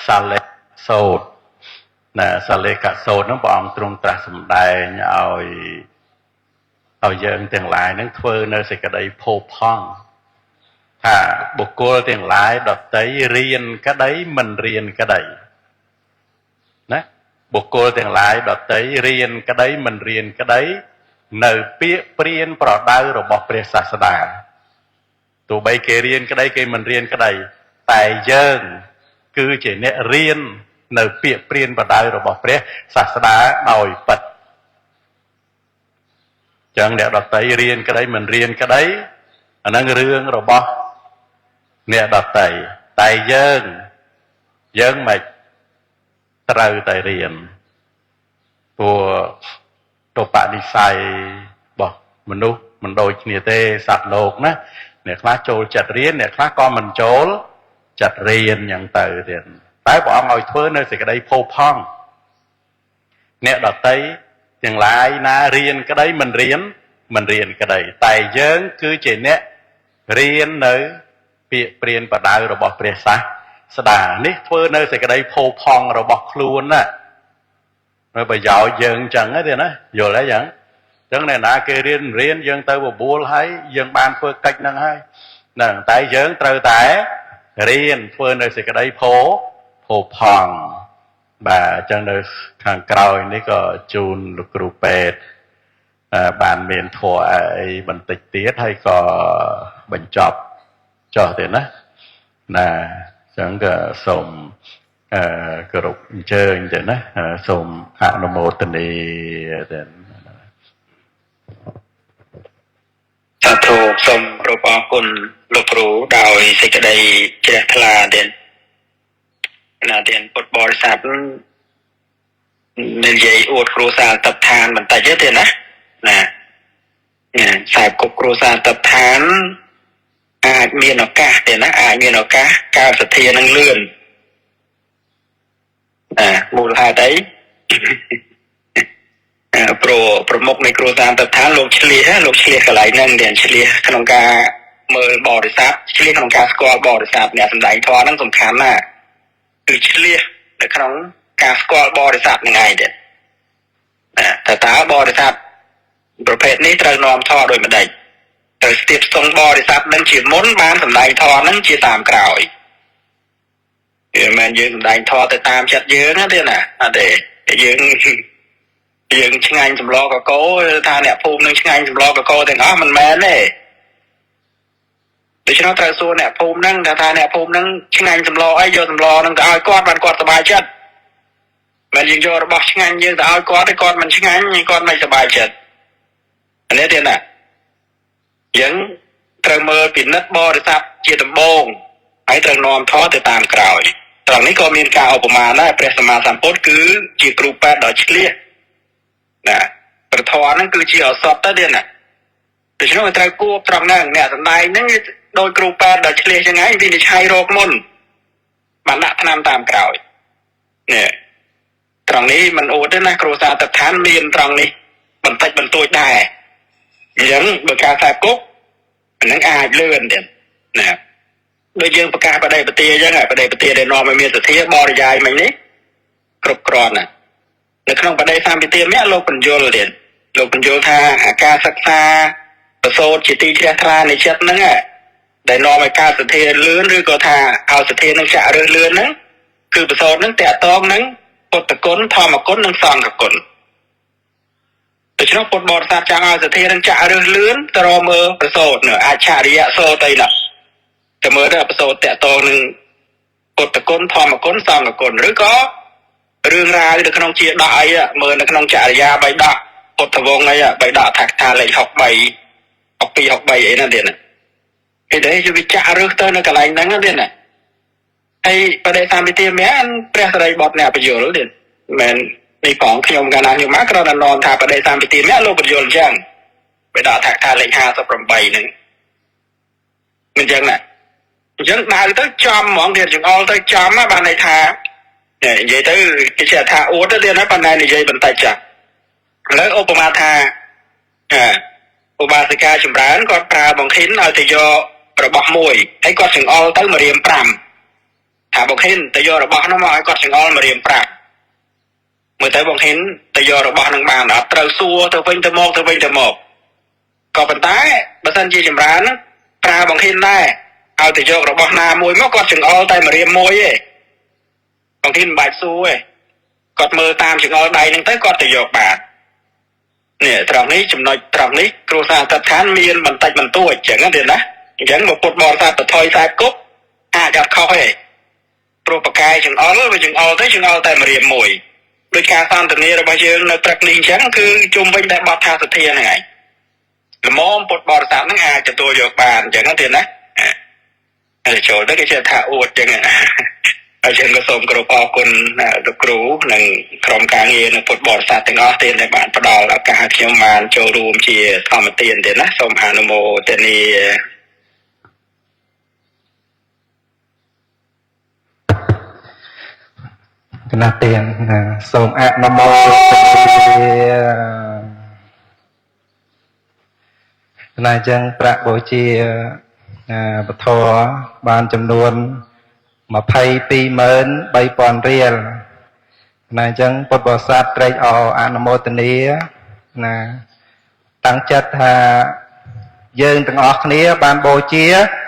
សាលេសោតណាសាលេកសោតហ្នឹងព្រះអង្គទ្រង់ត្រាស់សម្ដែងឲ្យយើងទាំងឡាយហ្នឹងធ្វើនៅសេចក្តីផូរផង់ថាបុគ្គលទាំងឡាយដតីរៀនក្តីមិនរៀនក្តីណាបុគ្គលទាំងឡាយដតីរៀនក្តីមិនរៀនក្តីនៅពាក្យព្រានប្រដៅរបស់ព្រះសាស្តាទោះបីគេរៀនក្តីគេមិនរៀនក្តីតែយើងគឺជាអ្នករៀននៅពាក្យព្រានប្រដៅរបស់ព្រះសាស្តាដោយពិតចឹងអ្នកដតីរៀនក្តីមិនរៀនក្តីអាហ្នឹងរឿងរបស់អ្នកដតីតែយើងមិនត្រូវតែរៀនព្រោះតបនិស័យរបស់មនុស្សមិនដូចគ្នាទេសត្វលោកណាអ្នកខ្លះចូលចិត្តរៀនអ្នកខ្លះក៏មិនចូលចិត្តរៀនយ៉ាងទៅទៀតតែព្រះអង្គឲ្យធ្វើនៅសេចក្តីផូរផង់អ្នកដតីទាំងឡាយណារៀនក្តីមិនរៀនក្តីតែយើងគឺជាអ្នករៀននៅពាក្យព្រានប្រដៅរបស់ព្រះសាស្តានេះធ្វើនៅសេចក្តីផូរផង់របស់ខ្លួនណានៅប្រយោជន៍យើងចឹងទេណាយល់ទេចឹងចឹងអ្នកណាគេរៀនយើងទៅបបួលហើយយើងបានធ្វើកិច្ចហ្នឹងហើយហ្នឹងតែយើងត្រូវតែរៀនធ្វើនៅសេចក្តីផូរផង់បាទអញ្ចឹងនៅខាងក្រោយនេះក៏ជូនលោកគ្រូពេទ្យបានមានធម៌អីបន្តិចទៀតហើយក៏បញ្ចប់ចុះទេណាណាអញ្ចឹងក៏សូមគោរពអញ្ជើញទេណាសូមអនុមោទនាទេសាធុសូមគោរពអរគុណលោកគ្រូដោយសេចក្តីជ្រះថ្លាទេណាទៀតពុទ្ធបរិស័ទនិយាយអួតគ្រួសារតបឋានបន្តិចទេណាណា ខ្សែគប់គ្រួសារតដ្ឋានអាចមានឱកាសទេណាអាចមានឱកាសកើតសទ្ធានឹងលឿនអាមូលហេតុអីប្រមុខនៃគ្រួសារតដ្ឋានលោកឆ្លៀសលោកឆ្លៀសកន្លែងហ្នឹងដែលឆ្លៀសក្នុងការមើលបរិស័ទឆ្លៀសក្នុងការស្គាល់បរិស័ទអ្នកសម្ដែងធម៌ហ្នឹងសំខាន់ណាស់គឺឆ្លៀសនៅក្នុងការស្គាល់បរិស័ទហ្នឹងឯងទៀតណាតើបរិស័ទប្រភេទនេះត្រូវនាំធម៌ដោយម្ដេចត្រូវស្ទាបស្ទង់បរិស័ទនឹងជាមុនបានសម្ដែងធម៌នឹងជាតាមក្រោយវាមិនមែនយើងសម្ដែងធម៌ទៅតាមចិត្តយើងណាទេណាអត់ទេយើងឆ្ងាញ់សម្លកកោថាអ្នកភូមិនឹងឆ្ងាញ់សម្លកកោទាំងអស់មិនមែនទេដូច្នោះត្រូវសួរអ្នកភូមិហ្នឹងថាអ្នកភូមិហ្នឹងឆ្ងាញ់សម្លអីយកសម្លហ្នឹងទៅឲ្យគាត់បានគាត់សប្បាយចិត្តមិនយើងយករបស់ឆ្ងាញ់យើងទៅឲ្យគាត់ទេគាត់មិនឆ្ងាញ់គាត់មិនសប្បាយចិត្តនេះទេណាយើងត្រូវមើលពិនិត្យបរិស័ទជាដំបូងហើយត្រូវនាំធម៌ទៅតាមក្រោយត្រង់នេះក៏មានការឧបមាដែរព្រះសម្មាសម្ពុទ្ធគឺជាគ្រូពេទ្យដ៏ឆ្លៀសណាព្រះធម៌ហ្នឹងគឺជាឱសថទៅទៀតណាដូច្នោះត្រូវគួបត្រង់ហ្នឹងអ្នកសម្ដែងហ្នឹងដោយគ្រូពេទ្យដ៏ឆ្លៀសចឹងឯងវិនិច្ឆ័យរោគមុនបានដាក់ថ្នាំតាមក្រោយនេះត្រង់នេះមិនអួតទេណាគ្រូសាស្ត្រឋានមានត្រង់នេះបន្តិចបន្តួចដែរអញ្ចឹងបើការខ្សែគប់អាហ្នឹងអាចលឿនទៀតណាដូចយើងប្រកាសបដិបទាអញ្ចឹងបដិបទាដែលនាំឲ្យមានសទ្ធាបរិយាយមិញនេះគ្រប់គ្រាន់ណានៅក្នុងបដិសម្ពិទាមៈលោកបញ្យលទៀតលោកបញ្យលថាអាការសិក្សាប្រសូតជាទីជ្រះថ្លានៃចិត្តហ្នឹងដែលនាំឲ្យកើតសទ្ធាលឿនឬក៏ថាឲ្យសទ្ធានឹងចាក់រើសលឿនហ្នឹងគឺប្រសូតហ្នឹងតាក់ទងនឹងពុទ្ធគុណធម្មគុណនិងសង្ឃគុណដូច្នោះពុទ្ធបរិស័ទចង់ឲ្យសទ្ធានឹងចាក់រើសលឿនទៅរកមើលប្រសូតនៅអច្ឆរិយៈសូតអីនោះទៅមើលទៅប្រសូតតាក់ទងនឹងពុទ្ធគុណធម្មគុណសង្ឃគុណឬក៏រឿងរ៉ាវនៅក្នុងជាដកអីមើលនៅក្នុងចរិយាបៃដកពុទ្ធវង្សអីបៃដកថាថាលេខ63 62 63អីហ្នឹងទៀតណាគេដែរវាចាក់រើសទៅនៅកន្លែងហ្នឹងទៀតណាហើយបដិសម្ពិទាមៈព្រះសរិបុត្រអ្នកបញ្យលទៀតមិននេះផងខ្ញុំកាលណាខ្ញុំមកគ្រាន់តែនាំថាបដិសម្ពិទាមៈលោកបញ្យលអញ្ចឹងបៃដកថាថាលេខ58ហ្នឹងមិនអញ្ចឹងណាអញ្ចឹងដៅទៅចំហ្មងទៀតចង្អុលទៅចំណាបានន័យថានិយាយទៅគេចេះថាអួតទៅទៀតណាប៉ុន្តែនិយាយបន្តិចចាស់ឥឡូវឧបមាថាឧបាសិកាចម្រើនគាត់ប្រើបង្ខិនឲ្យទៅយករបស់មួយហើយគាត់ចង្អុលទៅ1រៀម5ថាបង្ខិនទៅយករបស់នោះមកឲ្យគាត់ចង្អុល1រៀម5មើលទៅបង្ខិនទៅយករបស់នឹងបានអត់ត្រូវសួរទៅវិញទៅមកទៅវិញទៅមកក៏ប៉ុន្តែបើសិនជាចម្រើនប្រើបង្ខិនដែរឲ្យទៅយករបស់ណាមួយមកគាត់ចង្អុលតែ1រៀមមួយទេបង្ខិនមិនបាច់សួរទេគាត់មើលតាមចង្អុលដៃហ្នឹងទៅគាត់ទៅយកបាននេះត្រង់នេះចំណុចត្រង់នេះគ្រួសារអត្តដ្ឋានមានបន្តិចបន្តួចអញ្ចឹងទៀតណាអញ្ចឹងមកពុទ្ធបរិស័ទទៅថយខ្សែគប់អាចអត់ខុសទេព្រោះបកាយចង្អុលវាចង្អុលទៅចង្អុលតែ1រៀមមួយដោយការសន្ទនារបស់យើងនៅព្រឹកនេះអញ្ចឹងគឺជុំវិញតែបទថាសទ្ធាហ្នឹងឯងល្មមពុទ្ធបរិស័ទហ្នឹងអាចទទួលយកបានអញ្ចឹងទៀតណាហើយចូលទៅគេជឿថាអួតអញ្ចឹងហើយយើងក៏សូមគោរពអរគុណលោកគ្រូនិងក្រុមការងារនិងពុទ្ធបរិស័ទទាំងអស់ទៀតដែលបានផ្ដល់ឱកាសឲ្យខ្ញុំបានចូលរួមជាធម្មទានទៀតណាសូមអនុមោទនា គណៈទានណាសូមអនុមោទនាគណៈអញ្ចឹងប្រាក់បូជាពធបានចំនួន 223,000 រៀលណាអញ្ចឹងពុទ្ធបរិស័ទត្រេកអរអនុមោទនាណាតាំងចិត្តថាយើងទាំងអស់គ្នាបានបូជា